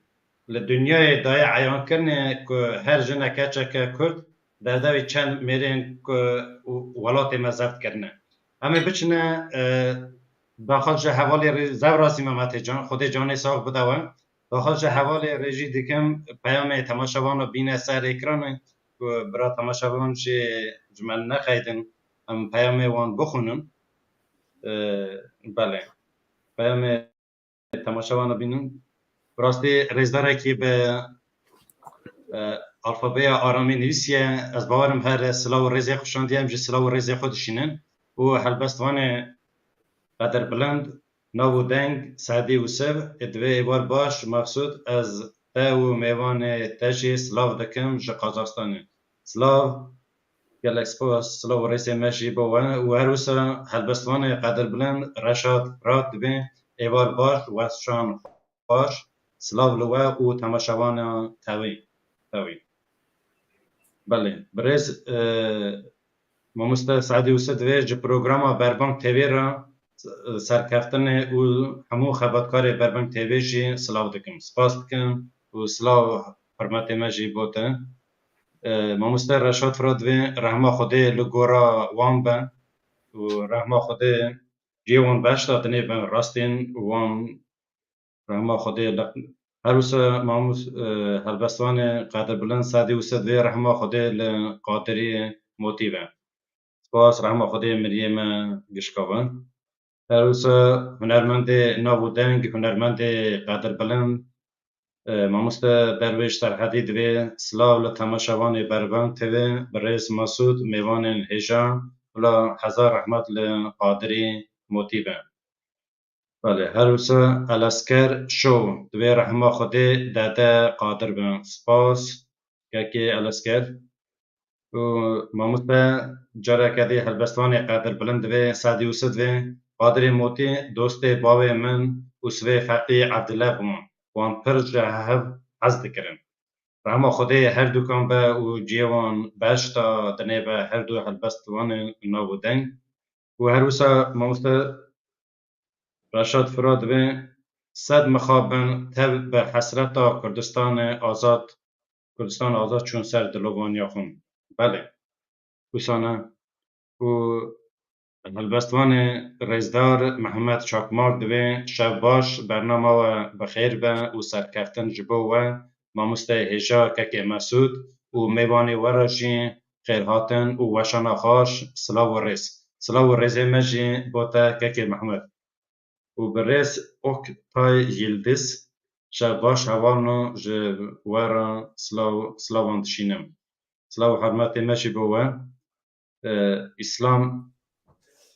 li dinyayê daye eyankirinê ku her jine keçeke Kurd derdevê çend mêrên ku welatê me zebt kirine. Em ê biçine, e, daxil ji hevalê rê-, zev razî me Mete can, Xwedê canê sax bide we. Daxil ji hevalê rê jî dikim, peyamê temaşevan bîne ser ekranê, ku bira temaşevan jî ji me nexeydin, em peyamê wan bixwînin. E, belê. Peyamê temaşevan bînin. Bi rastî rêzdarekî bi, e, alfabeya aramî nivîsiye. Ez bawerim her silav û rêzê xwe şandiye, em jî silav û rêzê xwe dişînin. Û helbestvanê qedirbilind, nav û deng, Sedî Ûsiv, ê divê êvar baş, Mexsûd, ez te û mêvanê te jî silav dikim ji Qazaxstanê. Silav, gelek spas, silav û rêzê me jî bo we û her wisa helbestvanê qedirbilind Reşad Firat divê êvar baş, weşan xweş, silav li we û temaşevana tewî, tewî. Belê, birêz, e, mamoste Sedî Ûsiv divê ji programa Berbang T V re, e, serkeftinê û hemû xebatkarê Berbang T V jî silav dikim. Spas dikim û silav hurmetê me jî bo te. E, mamoste Reşad Firat divê rehma Xwedê li gora wan be û rehma Xwedê cihê wan behişta dinê be rastên wan rehma Xwedê li, her wisa mamûs, e, helbestvanê qedirbilind Sedî Ûsiv divê rehma Xwedê li Qadirî Motî be. Spas, rehma Xwedê miriyê me gişka be. Her wisa hunermendê nav û deng, hunermendê qedirbilind, e, mamoste Derwêş Serhedî divê silav li temaşevanê Berbang T V, birêz Mesûd, mêvanên hêja, bila hezar rehmet li Qadirî Motî be. Belê, her wisa Elesker Show, divê rehma Xwedê dede Qadir be. Spas, kekê Elesker. Û mamoste careke dî helbestvanê qedirbilind divê Sedî Ûsiv divê Qadirê Motî dostê bavê min û Sivê Feqî Evdile bûn. Wan pir ji hev hez dikirin. Rehma Xwedê her dukan be û cihê wan behişta dinê be her du helbestvanê nav û deng. Û her wisa mamoste Reşad Firat divê sed mixabin tev bi hesreta Kurdistanê azad, Kurdistan azad çûn ser dilovaniya xwe. Belê. Wisa ne. Û helbestvanê rêzdar Mihemed Çakmak divê şev baş, bernama we bi xêr be û serkeftin ji bo we, mamoste hêja kekê Mesûd û mêvanê we re jî xêrhatin û weşana xweş, silav û rêz. Silav û rêzê me jî bo te kekê Mihemed. Û birêz Oktay Yildiz, şev baş hevalno ji we re silav, silavan dişînim. Silav û hurmetê me jî bo we. E, Îslam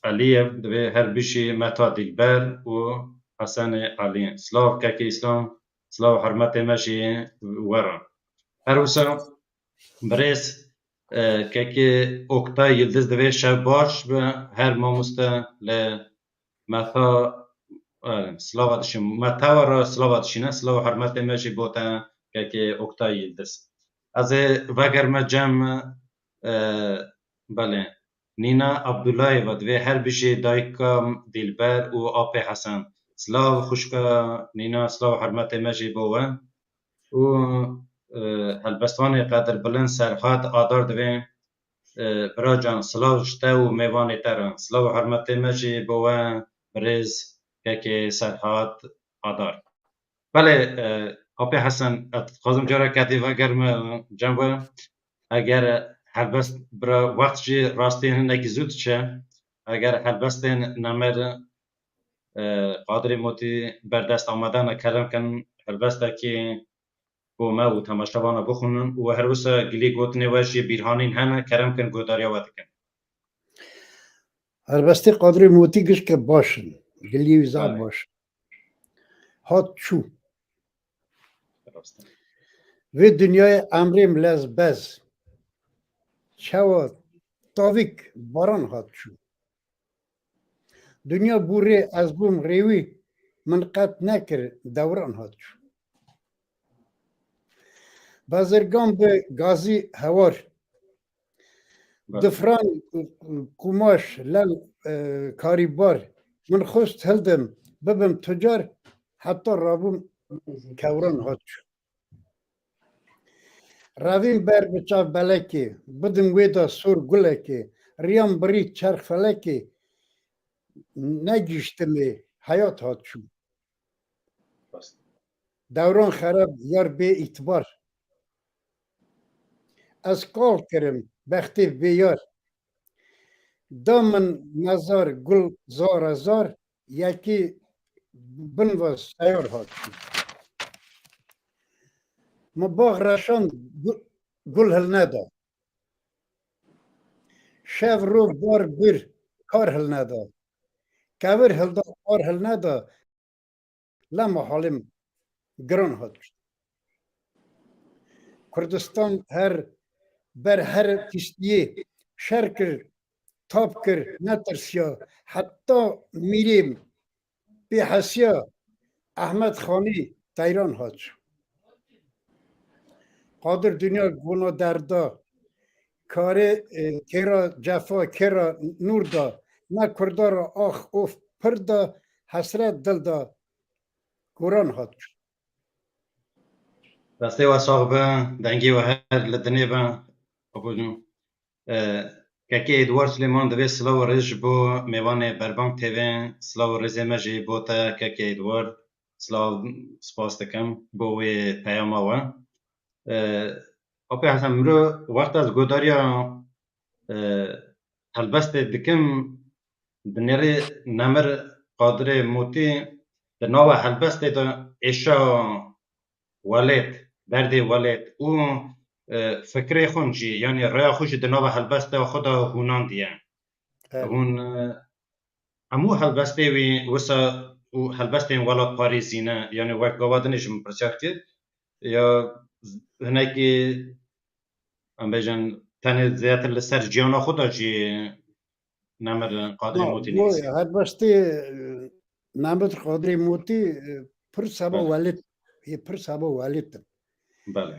Aliyev divê her bijî Meta Dilber û Hesenê Alî. Silav kekê Îslam, silav û hurmetê me jî we re. Her wisa birêz, e, kekê Oktay Yildiz divê şev baş bi her mamoste li Meta, e, silava dişîn. Meta we re silava dişîne, silav û hurmetê me jî bo te kekê Oktay Yildiz. Ez ê vegerme cem, e, belê. Nîna Abdullayeva divê her bijî dayika Dilber û apê Hesen. Silav xwişka Nîna, silav û hurmetê me jî bo we. Û, e, helbestvanê qedirbilind Serhat Adar divê, e, bira can, silav ji te û mêvanê te re. Silav û hurmetê me jî bo we birêz kekê Serhat Adar. Belê, e, apê Hesen, ez dixwazim careke dî vegerime cem we. Eger helbest bira wext jî rastî hinekî zû diçe. Eger helbestên nemêr, e, Qadirê Motî berdest amade ne, kerem kin helbestekî bo me û temaşevana bixwînin û her wisa gilî gotinê we jî bîrhanîn hene, kerem kin guhdariya we dikin. Helbestê Qadirê Motî gişke baş in. Gilî wî zaf Belê. baş in. Hat çû. Rast e. Vê dinyayê emrêm lez bez. Çawa tavîk baran hat çû. Dinya bû rê ez bûm rêwî, min qet nekir dewran hat çû. Bezirgan bi gazî hewar. Belê. Difran, qumaş, lel, e, karîbar. Min xwest hildim, bibim tucar, heta rabûm kewran hat çû. Revîn ber bi çav belekê, bidim wê de sor gulekê, riyan birî çerx felekê, negihiştimê heyat hat çû. Dewran xerab yar bê îtibar. Ez qal kirim bextê vê yar. Da min mezar gul zara zar, yekî bin ve seyar hat. Min bax reşand gu-, gul hilneda. Şev rov bar bir kar hilneda. Kevir hilda kar hilneda. Lema halê min giran hat. Kurdistan her ber her pîstiyê şer kir, tap kir, netirsiya. Heta mîrê bêhesiya Ehmed Xanî teyran hat. Qadir dinya gona derda. Karê, e, kêra cefa, kêra nûr da. Ne kurda ra ax of pir da, hesret dil da. Goran hat. Destê we sax be, dengê we her li dinê be. Abûcû. E, Kekê Êdwar Silêman divê silav û rêz ji bo mêvanê Berbang T V, silav û rêzê me jî bo te Kekê Êdwar. Silav, spas dikim bo wê peyama we. E, Apê Hesen, miro wexta ez godariya, e, helbestê dikim, dinêrê Nemir Qadirê Mûtî di nava helbestê de êşa welêt, derdê welêt û, e, fikrê xwe jî, yanî rêya xwe jî di nava helbestê xwe de hûnandiye. Evet. Hûn, e, hemû helbestê wî wisa û helbestên welatparêzî ne, yanî wek gava din jî min pirsiyar kir, ya hinekî, em bêjin, tenê zêdetir li ser jiyana xwe de jî Nemir Qadirê Mûtî nivîsî. Helbestê, e, Nemir Qadirê Mûtî, e, pir seba welêt, yê pir seba welêt in. Belê.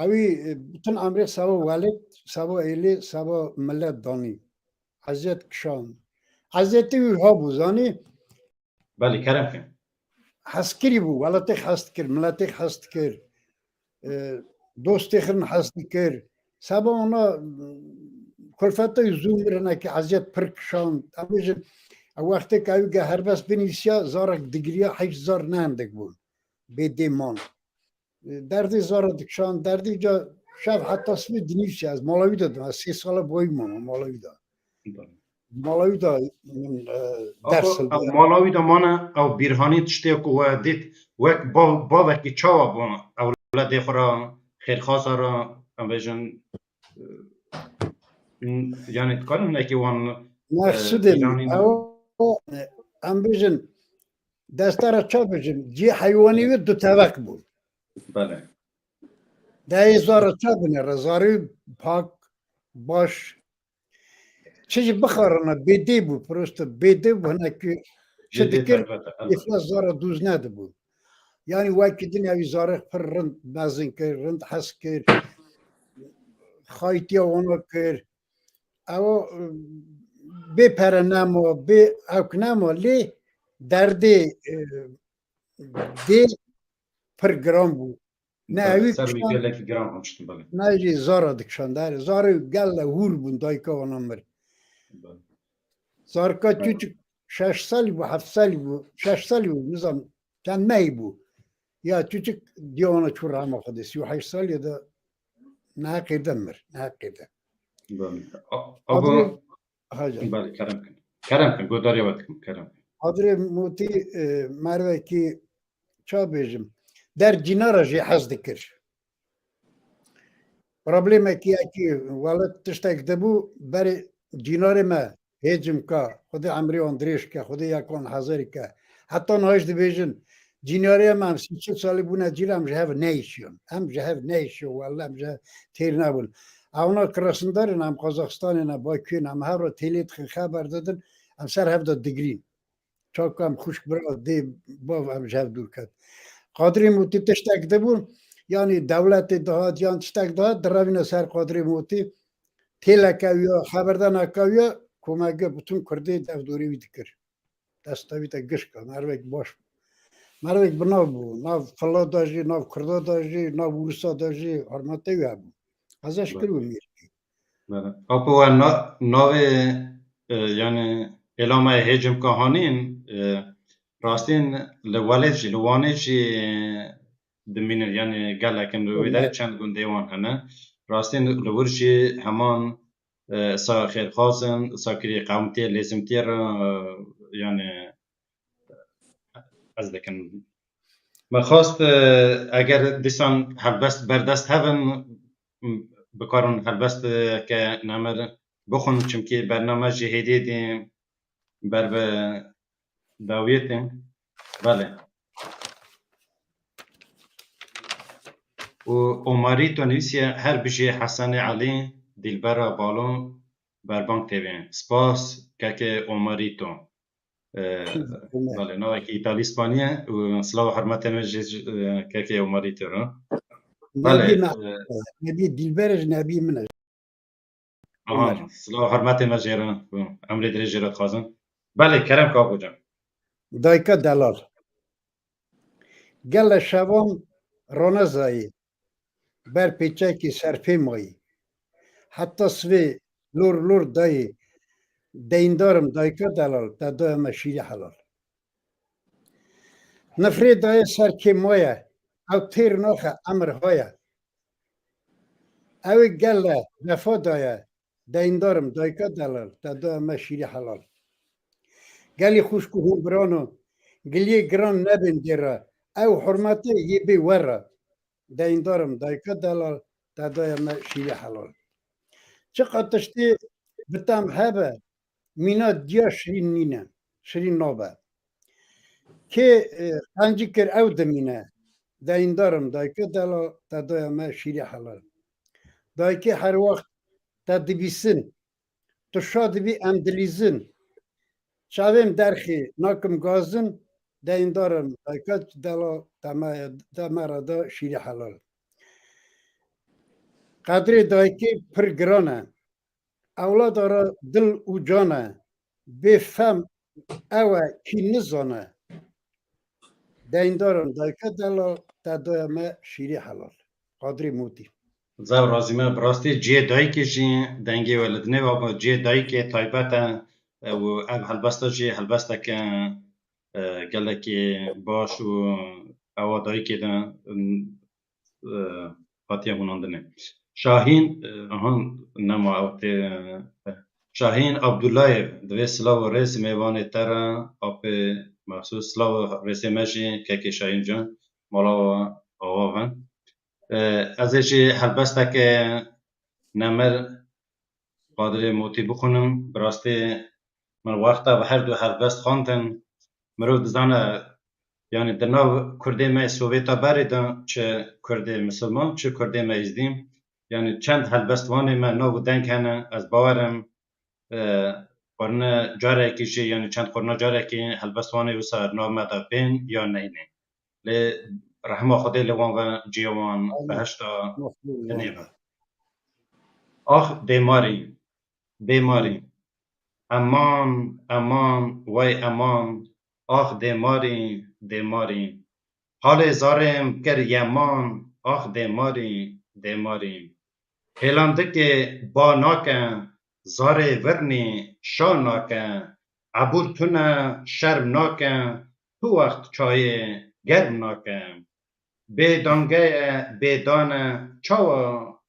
Ewî, e, bütün emrê seba welêt, seba êlê, seba millet danî. Eziyet kişand. Eziyetê wî ha bû, zanî? Belê, kerem ke. Hezkirî bû, welatê xwe hez dikir, miletê xwe hez dikir, e, dostê xwe hez dikir. Seba ona, e, kulfeta wî zû mir hinekî eziyet pir kişand. Em bêjin, ew wextê ke ew ge helbest binivîsiya, zarek digiriya, heyf zar ne hindik bûn. Bê dê man. Derdê zara dikişand, derdê ca şev heta sibê dinivîsî, ez mala wî de dim, ez sê sala bi wî mama mala wî de. Mala wî de min, e, ders hilda. Mala wî de mane, ew bîrhanî tiştê ku we dît, wek bav-, bavekî çawa bû, ewladê xwe re, xêrxaza re, em bêjin, e, n-, yanî dikarin hinekî wan, e, mexsudê min, bîrhanî ew, em bêjin, destara ça bêjin, cî heywanî wî du tevek bû. Belê. Dayê zara ça binêre, zarê pak, baş. Çi jî bixarina, bêdê bû, prosto bêdê bû, hinekî çi dikir, îflas zara dûz nedibû. Yanî wekî din ewî zarê pir rind mezin kir, rind hes kir, xayîtiya wana kir. Ew bê pere nema, bê ewk nema, lê derdê, e, dê pir giran bû. Ne ewî kişand, gelekî giran haştin, belê. Ne jî zara dikişand. Zarê gele hûr bûn, dayika wana mir. Belê. Zarka çûçik şeş salî bû, heft salî bû, şeş salî bû, nizam çend mehî bû. Ya çûçik diya wana çû rehma Xwedê, sî û heşt salî de neheqê de mir, neheqê de. Belê. A-, Qadirê, ha can. Belê, kerem kin. Kerem kin, godariya we dikim, kerem kin. Qadirê Mûtî, e, mervekî, ça bêjim, der cînara jî hez dikir. Problemekî yekî welat tiştek dibû, berê cînarê me hêcim ka, Xwedê emrê wan dirêj ke, Xwedê yekan hezirî ke. Heta niha jî dibêjin, cînarê me em sî çil salî bûne cî re, em ji hev neyşiyon. Em ji hev neyşiyon, welle em ji hev têr nebûn. Ewna ki resimdar in, em Qazaxistanê ne, Bakuyê ne, em hev re têlê dixin, xeber didin, em ser hev de digirîn. Çaku em xwişk bira dê bav em ji hev dûr ket. Qadirê Mûtî tiştek dibû, yanî dewletê dihat yan tiştek dihat, direvîne ser Qadirê Mûtî, têleke wî ya, xeberdana ke wî ya, komege bütün Kurdê dev dorê wî dikir. Desta wî te giş ka, mervek baş bû. Mervek bi nav bû. Nav Fila da jî, nav Kurda da jî, nav Ûrisa da jî hurmetê wî hebû. Hezar şikir û mîr. Apo we na-, navê, e, yani êlama hêcim kahanîn, e, rastîn li Welêt jî, li Wanê jî dimînin. Yani gelek in li wê derê çend gundê wan hene. Rastîn li wir jî heman, e, sa xêrxwazin, sa kirî qewmtiyê, lêzimtiyê re, e, yani ez dikim. Me xwest, e, eger dîsan helbest berdest hebin, bikarin helbesteke nemir bixwin, çimkî bername jî hêdî hêdî ber bi dawiyê tê. Belê. Û Omarî to nivîsiye, her bijî Hesenê Elî, Dîlbera Balo, Berbang T V. Spas, kekê Omarî to. Belê, navekî Îtalî Spaniye û silav û hurmetê me jî, e, kekê Omarî to re. Belê, Nebî me, e, nebî Dîlber ji nebî min e. Aha, silav û hurmetê me jê re. Emrê dirêj jê re dixwazin. Belê, kerem ka hocam. Dayika delal. Gele şevan rone zayî. Ber pêçekî serpê mayî. Heta sivê lor lor dayî. Deyndar im dayika delal, te daya me şîrî helal. Nifrê daye ser kê maye, ew têr naxe emir haye. Ew ê gele vefa daye, deyndar im dayika delal, te daya me şîrî helal. Gelî xwişk û hûn birano, giliyê giran nebên dê re, ew hurmetê yê bê we re. Deyndar im dayika delal, te daya me şîrî helal. Çiqa tiştê bi tem hebe, mîna diya şirîn nîne, şirîn nabe. Kê, e, qencî kir ew dimîne. Deyndar im dayika delal, te daya me şîrî helal. Dayikê her wext te dibîsin, tu şa dibî em dilîzin. Çavêm derxî nakim gazin, deyndar im dayika delal, te me, te me re da şîrî helal. Qedrê dayikê pir giran e. Ewlada re dil û can e. Bê fem ew e kî nizane. Deyndar im dayika delal, te daya me şîrî helal. Qadrê Motî. Zew razî me, bi rastî cihê dayikê jî dengê we li dinê ve, cihê dayikê taybet e, e, û ev helbesta jî helbesteke, e, gelekî baş û ewa dayikê de, e, hatiye hûnandinê. Şahîn, e, aha, nema ew tê, e, Şahîn Abdullayev, divê silav û rêz mêvanê te re, apê mexsûs, silav û rêzê me jî kekê Şahîn can, mala we ava ve. E, ez ê jî helbesteke nemir Qadirê Motî bixwînim. Bi rastî min wexta bi her du helbest xwendin. Mirov dizane, yani di nav Kurdê me Sovêta berê de çi Kurdê misilman, çi Kurdê me Êzdî, yani çend helbestvanê me nav û deng hene, ez bawer im, e, qurne carekî jî, yani çend qurna carekî helbestvanê wisa nav me de bên ya neyne. Lê rehma Xwedê li wan ve, cihê wan behişta dinê ve. Ax dêmarî, dêmarî. Eman, eman, wey eman, ax dêmarî, dêmarî. Halê zarêm kir yeman, ax dêmarî, dêmarî. Hêlandikê ba nake, zarê virnî şa nake, ebûr tune şerm nake, tu wext çayê germ nake. Bê dange ye, bê dan e, çawa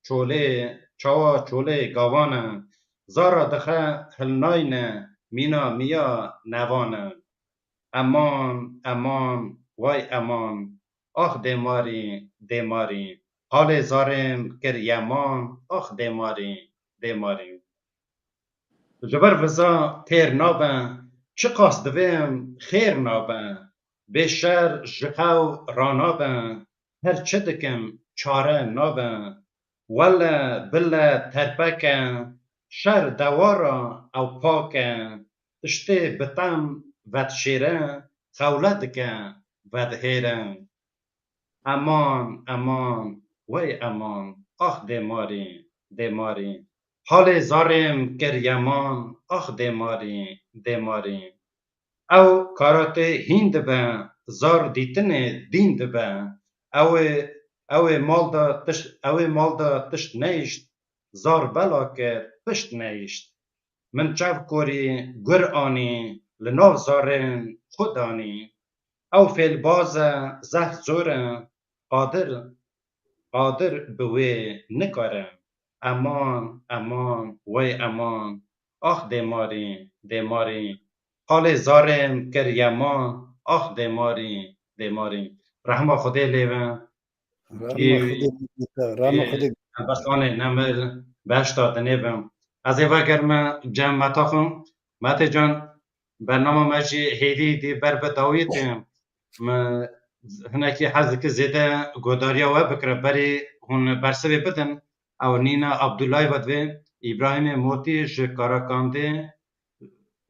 çolê, çawa çolê gavan e, zara dixe hilnayne, mîna miya nevan e. Eman, eman, way eman, ax dêmarî, dêmarî, halê zarêm kir yeman, ax dêmarî, dêmarî. Ji ber viza têr nabe, çiqas divêm xêr nabe, bê şer ji xew ranabe, her çi dikim çare nabe. Wele bile terpeke, şer dewara ew pake, tiştê bi tem vedişêre, xewle dike vedihêre. Eman, eman, wey eman, ax dêmarî, dêmarî. Halê zarêm kir yeman, ax dêmarî, dêmarî. Ew karatê hîn dibe, zar dîtinê dîn dibe. Ew ê, ew ê mal de tişt, ew ê mal de tişt neyişt, zar bela kir, pişt neyişt. Min çev korî, gur anî, li nav zarên xwe danî. Ew fêlbaz e, zehf zor e, qadir, qadir bi wê nikare. Eman, eman, wey eman. Ax dêmarî, dêmarî. Qalê zarên kir yeman. Ax dêmarî, dêmarî. Rehma Xwedê lê be. Rehma Xwedê, rehma Xwedê. Helbestanê nemir, behişta dinê be. Ez ê vegerime cem Meta xwe. Metê can, bernama me jî hêdî hêdî ber bi dawiyê tê. Me hinekî hez dike zêde godariya we bikire, berê hûn bersivê bidin. Ew Nîna Abdullayê vedivê, Îbrahîmê Motî ji Karakandê,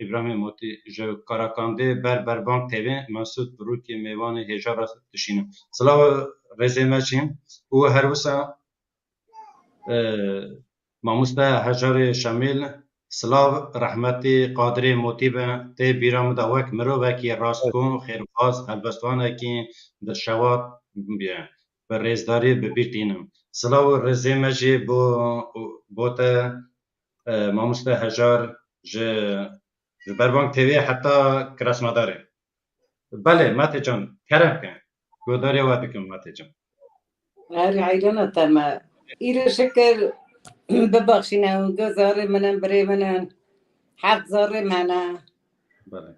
Îbrahîmê Motî ji Karakandê ber Berbang T V, Mesûd Birûkê mêvanê hêja re dişînim. Silav û rêzê me jî û her wisa, e, mamoste Hejarê Şemîl, silav, rehmetî Qadirê Motî be, tê bîra min de wek mirovekî rastgo, xêrbaz, helbestvanekî dilşewat bûye. Bi rêzdarî bi bîr tînim. Silav û rêzê me jî bo, bo te, e, mamoste Hejar ji, ji Berbang T V heta Krasnodarê. Belê, Mete can, kerem ke. Godariya we dikim, Mete can. Her heyrana te me. Îro şikir bibexşîne hûn, du zarê min in, birê min in. Heft zarê me ne. Belê.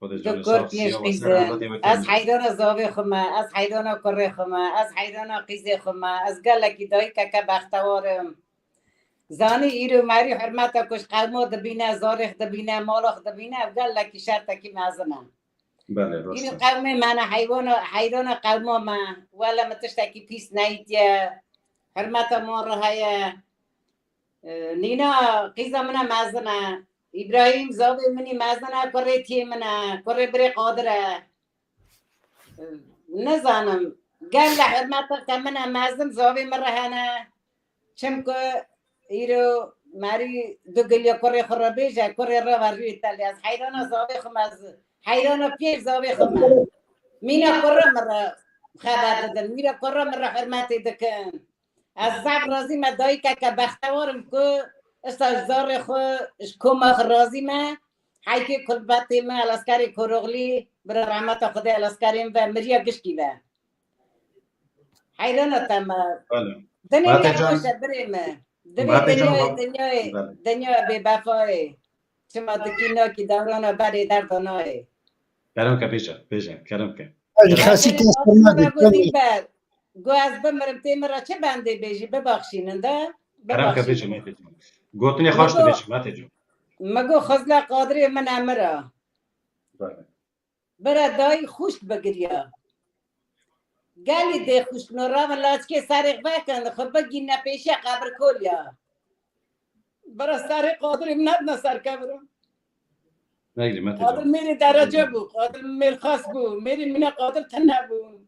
Xwedê Du canê kur sağ pênc siya we qîz ser in. Evladê we Ez kerem. Heyrana zavê xwe me, ez heyrana kurê xwe me, ez heyrana qîzê xwe me. Ez gelekî dayikeke bextewar im. Zanî îro merî hurmeta ku ji qewma dibîne, zarê xwe dibîne, mala xwe dibîne, ev gelekî şertekî mezin e. Belê, rast Îro e. Qewmê me ne, heywana, heyrana qewma me. Wele min tiştekî pîs neyîtiye. Hurmeta wan re heye. E, Nîna qîza min e mezin e. Îbrahîm zavê min î mezin e, kurê tiyê min e, kurê birê Qadir e. E, nizanim. Gel le hurmeta te min e mezin, zavê min re hene. Çimku îro merî du giliya kurê xwe re bêje, kurê re ve rûyê te lê. Ez heyrana zavê xwe me, ez heyrana pêr zavê xwe me. Mîna kurê min re xeber didin, mîna kurê min re hurmetê dikin. Ez zaf razî me, dayikeke bextewar im ku esta ji zarê xwe, ji koma xwe razî me. Heykê kulbetê me, Eleskerê Koroxlî, bira rehmeta Xwedê Eleskerên ve, miriya gişkî ve. Heyrana te me. Belê. Dinê Mate te can, xweş e birê me. Divê Mate can, dinyayê, va-, dinyayê, belê. Dinyayê bêbefayê. Çima dikî nakî dewrana berê derda nayê. Kerem ke bêje, bêje, kerem ke. Ji xesî kes Aslında kurma bu dikkat. Dilber. Go ez bimirim tê min re çi bendê bêjî, bibaxşînin de. Kerem ke bêje, bibaxşînin. Mate can. Gotinê xweş dibêje, Mate can. Mi go Xizla Qadirê min emir a. Belê. Bira dayî xuşk bigiriya. Gelî dê xuşk no ravin laçkê serê xwe vekin, xwe bigîne pêşiya qebirkoliya. Bira serê Qadirê min nedine ser kebir. Negirî, Mete Qadir can. Mêrê derece bû, Qadir mêrxas bû, mêrê mîna Qadir tune bû.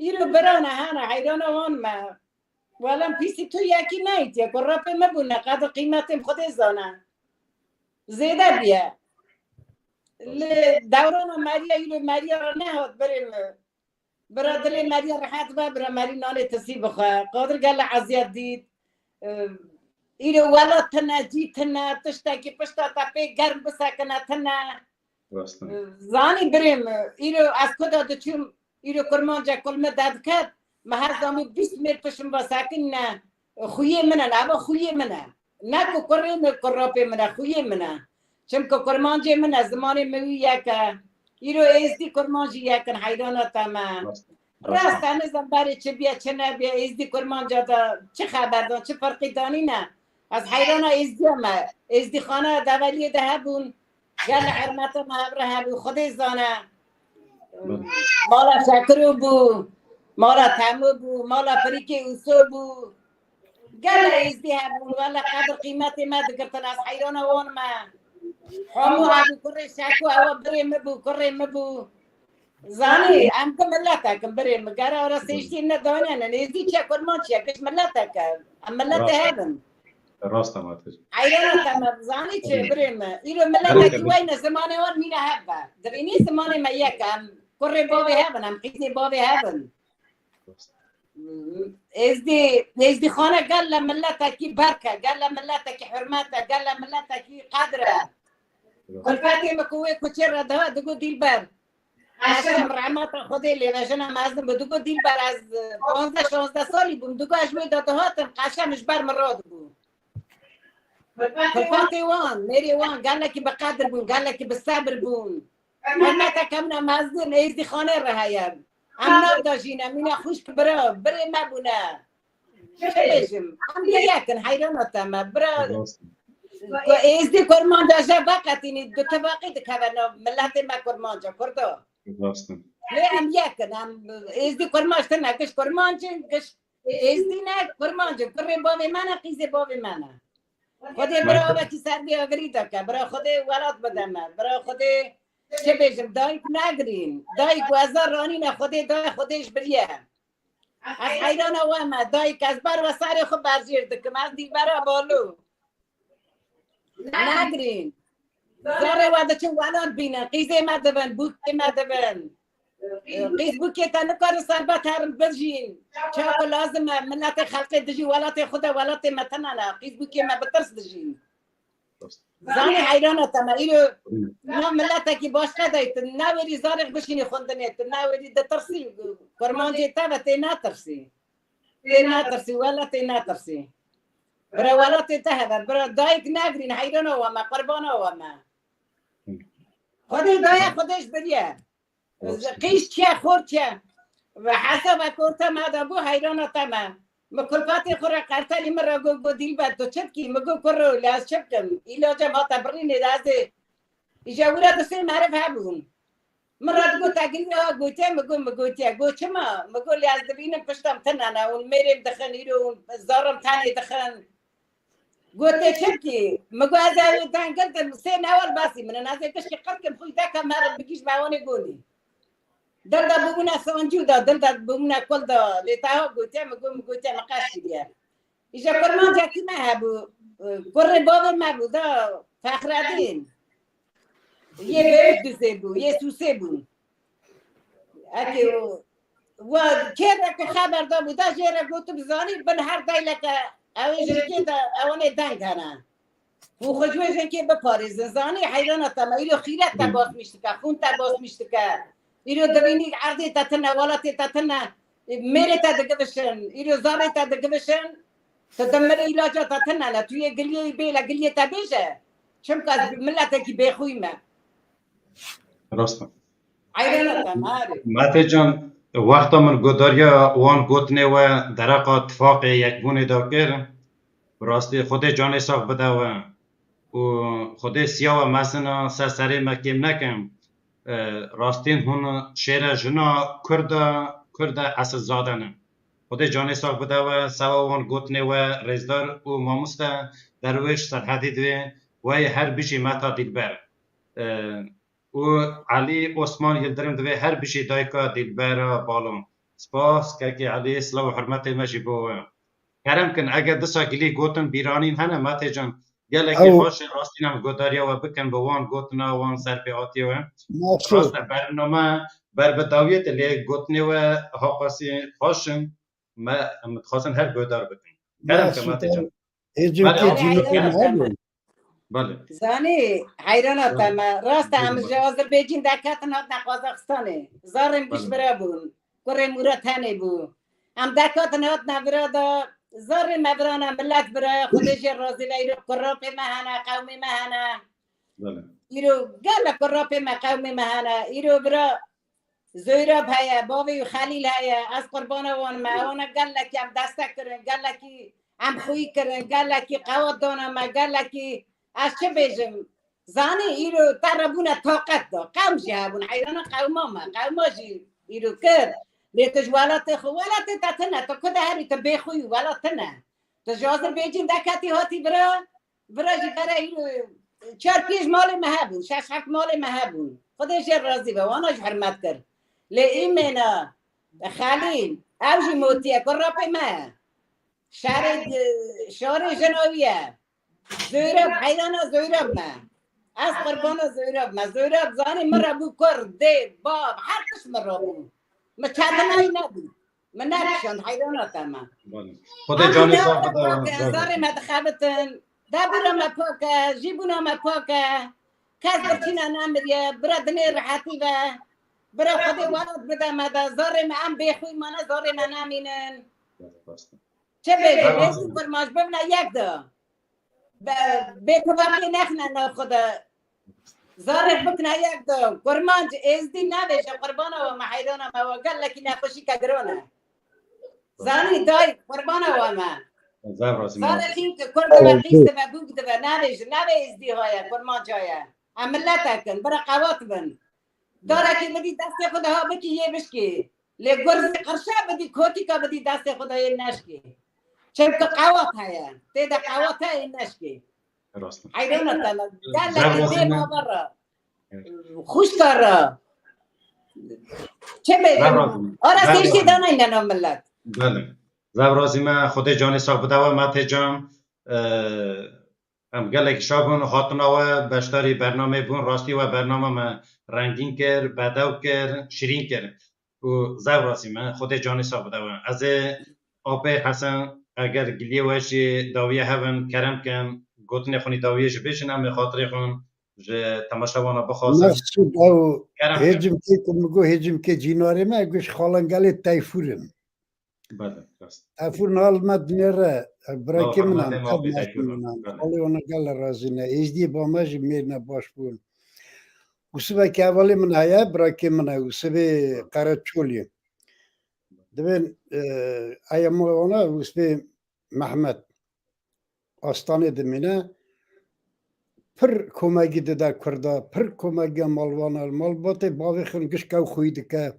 Îro birane hene, heyrana wan me. Wela pîsî tu yekî neyîtiye, ku rapê me bûne, qedir qîmetê Xwedê zane. Zêde bûye. Li dewrana meriya, îro meriya re nehat birê me. Bira dilê meriya rehet be, bira merî nanê tisî bixwe. Qadir gele eziyet dît. Îro welat tune, cî tune, tiştekî pişta te pê germ bisekine tune. Rast e. Zanî birê me, îro ez ku de diçûm, îro kurmanca kul me derdiket, me her zamî bîst mêr pişt min ve sekinîne, xuyê min e, eva xuyê min e. Ne ku kurê min, kurapê min e, xuyê min e. Çimku kurmancê min e, zimanê min wî yek e. Îro êzdî kurman jî yek in, heyrana te me. Rast e. Rast e, nizam berê çi biye, çi nebiye, êzdî kurmanca de çi xeber dan, çi ferqî danîne. Ez heyrana êzdiya me. Êzdîxana develiyê de hebûn. Gel li hurmeta me hev re hebû, Xwedê zane. Belê. Mala Şekiro bû, mala Temo bû, mala Firîkê Ûso bû. Gel êzdî hebûn, wele qedir qîmetê me digirtin, ez heyrana wan me. Hemû hebû, kurê Şeko, ewa birê min bû, kurê min bû. Zanî, em di miletek in, birê min. Gera ara sêştî ne daynenin. Êzdî çiye, kurman çiye, giş miletek e. Em milete hev in. Rast e, Matê can. Heyrana te me zanî çi birê me. Îro miletekî weyne zimanê wan mîne hev be. Divînî zimanê me yek e. Em kurê bavê hev in, em qîzê bavê hev in. Êzdî, Êzdîxane gele miletekî berk e, gele miletekî hurmet e, gele miletekî qedir e. Kulfetê min ku wê kuçê re diha digot Dîlber. Qeşem rehmeta Xwedê lê be, jina mezin bû. Digot Dîlber, ez panzdeh şazdeh salî bûm. Digot ez ji wê de dihatim, qeşem ji ber min radibû. Kulfetê wan, mêrê wan gelekî bi qedir bûn, gelekî bi sebir bûn. Hurmeteke min a mezin Êzdîxanê re heye. Em nav de jî ne, mîna xwişk bira, birê me bûne. Çi bêjim? Em yek in, heyrana te me. Bira, Êzdî kurmanca je veqetînî, du tifaqî dikeve nav miletê me kurmanca, kurda. Lê em yek in, em Êzdî kurmanc tine, giş kurmanc in, giş Êzdî ne, kurmanc in, kurê bavê me ne, qîzê bavê me ne. Xwedê bira avekî ser vê agirî dike, bira Xwedê welat bide me, bira Xwedê çi bêjim, dayik negirîn, dayik weza ranîne, Xwedê daye, Xwedê ji biriye. Ez heyrana we me, dayik ez ber we serê xwe berjêr dikim, ez Dîlbera Balo. Negirîn. Zarê we diçin welat bînin, qîzê me dibin, bûkê me dibin. Qîz bûkê te nikarin serbet herin bijîn. Çaku lazim e, miletê xelkê dijî welatê xwe de, welatê me tine ne. Qîz bûkê me bi tirs dijîn. Zanî heyrana te me. Îro na miletekî başqe de tu newerî zarek bişînî xwendinê, tu newerî ditirsî. Kurmancê te ve tê netirsî. Tê netirsî, wela tê netirsî. Bira welatê te heve, bira dayik negirîn, heyrana we me, qurbana we me. Xwedê daye, Xwedê ji biriye. Qîz çiye, xor çiye. Ve hesabek orta me de bû, heyrana te me. Min kulfatê xwe re qertelî min re got, got, Dîlber, tu çi dikî? Min got, kuro, lê ez çi bikim? Îlaca ma te birînê de ez ê. Îja wira du sê meriv hebûn. Min re digot, te giriya ha? Gotiye, min got, min gotiye. Got, çima? Min got, lê ez dibînim pişta min tune ne. Hûn mêrê min dixin, îro hûn zarê min tenê dixin. Got, tê çi bikî? Min got, ez ê deng girdim, sê newal basî min in. Ez ê gişkî qir kim, xwe deka merim bigîj me wanê gondî. Dil de bûbûne sancû de, dil de bûbûne kul de. Lê teha gotiye, min got, min gotiye, min qeş kiriye. Îja kurmancekî me hebû. Kurê bavê me bû da, Fexredîn. Yê Beylikduzê bû, yê Sûsê bû. Eke o, wa kê re ku xeber da bû, da jê re gotib, zanî bin her deyleke ew ê jinkê de, ewanê deng hene. Hûn xwe ji wê jinkê biparêzin. Zanî heyrana te me, îro xîret te basmîş dike, xûn te basmîş dike. Îro dibînî erdê te tune, welatê te tune, mêrê te digivişin, îro zarê te digivişin. Tu dimirî, îlaca te tune ne, tu yê giliyê bêle, giliyê te bêje. Çimka ez miletekî bêxwî me. Rast e. Heyrana te me, arê. Matê can, wexta min godariya wan gotinê we dereqa tifaqê yekbûnê de kir, bi rastî Xwedê canê sax bide we û Xwedê siya we mezin a ser serê me kêm neke. E, rastîn hûn şêre jina Kurd e, Kurd e esilzade ne. Xwedê canê sax bide we, sewa wan gotinê we rêzdar û mamoste Derwêş Serhedî divê, wey her bijî Meta Dîlber. E, û Elî Osman Yildirim divê, her bijî dayika Dîlbera Balo. Spas kekê Elî, silav û hurmetê me jî bo we. Kerem kin, eger disa gilî gotin bîranîn hene, Matê can, gelekî xweş e, rastîn em godariya we bikin bi wan gotina, wan serpêhatiyê we. Rast e, bername ber bi dawiyê te, lê gotinê we haqasî xweş in. Me, em dixwazin her godar bikin. Kerem kin, Matê can. Belê, belê. Zanî, heyrana te me. Rast e, em ji Azerbêcîn derketin hatin Qazaxistanê. Zarê min giş bira bûn. Kurê Mûra tenê bû. Em derketin hatin vira da, zarê me virane, milet vira, Xwedê jê razî be, îro kurapê me hene, qewmê me hene. Îro gelek kurapê me, qewmê me hene. Îro vira Zoyrab heye, bavê wî Xelîl heye, ez qurbana wan me. Ewana gelekî em destek kirin, gelekî em xwî kirin, gelekî qewet dana me, gelekî ez çi bêjim? Zanî, îro te re bûne taqet da. Qewm jî hebûn, heyrana qewma me. Qewma jî îro kir. Lê tu ji welatê xwe, welatê te tune, tu ku de herî, tu bêxwî, welat tune. Tu ji Azerbêcîn deketî hatî vira, vira jî bere îro çar pênc malê me hebûn, şeş heft malê me hebûn. Xwedê jê razî be, wana jî hurmet kir. Lê îmêna Xelîl, ew jî motiye, kurapê me. Şerê, şarê jina wî ye. Zoyrab, heyrana Zoyrab me. Ez qurbana Zoyrab me. Zoyrab zanî min re bû kur, dê, bab, her tişt min re bû. Min çetinayî nebû. Min nekişand, heyrana te me. Xwedê canê sağ bide. Zarê me dixebitin. Debûra me pak e, jîbûna me pak e. Kes birçîna nemiriye, bira dinê rehetî ve. Bira Xwedê welat bide me de. Zarê me em bêxwîn mane, zarê me nemînin. Çi bêjin? Êzî kurmanc bibine yek de. Be-, bêkevakê nexine nav xwe de. Zarê bikine yek de. Kurmanc êzdî nebêje, qurbana we me, heyrana me we, gelekî nexweşîke giran e. Zanî dayik, qurbana we me. Zarê xîn ki kur dibe, qîz dibe, bûk dibe, nebêje, nebe êzdî haye, kurmanc haye. Em miletek in, bira qewat bin. Darekî bidî destê xwe de ha bikî yê bişkî. Lê gurzî qirşe bidî, kotîka bidî destê xwe de yê neşkî. Çimkî qewat heye. Tê de qewat heye yê neşkî. Heyrana te me. Gelekî dê baba re. Xwişka re. Çi bê? Ara sêştê danayne nav millet. Belê. Zev razî me, Xwedê canê sax bide we, Mete can. Ee, Em gelekî şa bûn hatina we, beşdarî bernamê bûn, rastî we bernama me rengîn kir, bedew kir, şirîn kir. Û zev razî me, Xwedê canê sax bide we. Ez ê apê Hesen, eger giliyê we jî dawiye hebin, kerem kin, gotinê xwinî dawiyê jî bêjin, em ê xatirê xwin ji temaşevana bixwazin. Mesûd ew Kerem kin. Hêcim kê ku min got, hêcim kê cînarê me, got ji Xalengelê Teyfûr im. Belê, rast. Efûr nal me dinêre, birakê min em, ev meşûn min em. Xalê wana gel razî ne. Êzdiyê ba me jî mêrine baş bûn. Usibeke hevalê min heye, birakê min e, Usibê Qereçolî. Dibên, e, aya ma wana Usibê Mehmet. Astanê dimîne, pir komegî dide Kurda, pir komegiya malbana, malbatê bavê xwe giş kew xwî dike.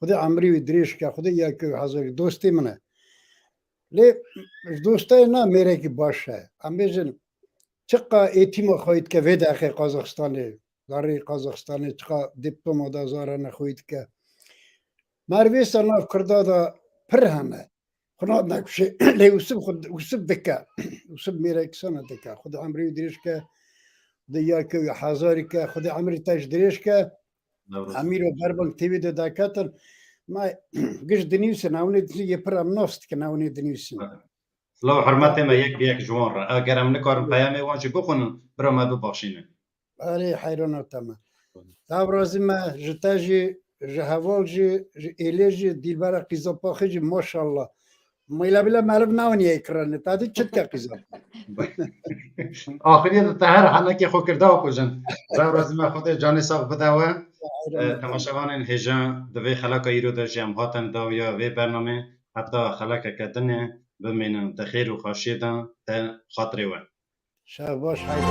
Xwedê emrî wî dirêj ke, Xwedê ya ke hezar dostê min e. Lê ji dostayê na mêrekî baş e. Em bêjin, çiqa êtîma xwî dike vê deqê Qazaxistanê, zarê Qazaxistanê çiqa diploma da zarane xwî dike. Mervêsa nav Kurda da pir hene. Xwe nadine kuşê. Lê Usib xwe, Usib dike. Usib mêrek sana dike. Xwedê emrê wî dirêj ke. Xwedê ya ke wî hezarî ke. Xwedê emrê te jî dirêj ke. Emîro Berbang T V de daketin. Ma giş dinivîsin, ewnê dinivîsin, yê pir em nas dikin, ewnê dinivîsin. Silav hurmetê me yek bi yek ji wan re. Eger em nikarin peyamê wan jî bixwînin, bira me bibexşînin. Erê, heyrana te me. Ev razî me ji te jî, ji heval jî, ji êlê jî, dîlbera qîzapaxê jî, maşallah. Mîle bîle meriv newaniye ekranê. Te dî çi dike qîzap? Axiriyê de te her henekê xwe kir da kujin. Ev razî me Xwedê canê sax bide we. Heyrana te me. Temaşevanên hêja di vê xelaka îro de jî em hatin dawiya vê bernamê. Heta xelekeke dinê bimînin di xêr û xweşiyê de te xatirê we. Şev baş, haydi.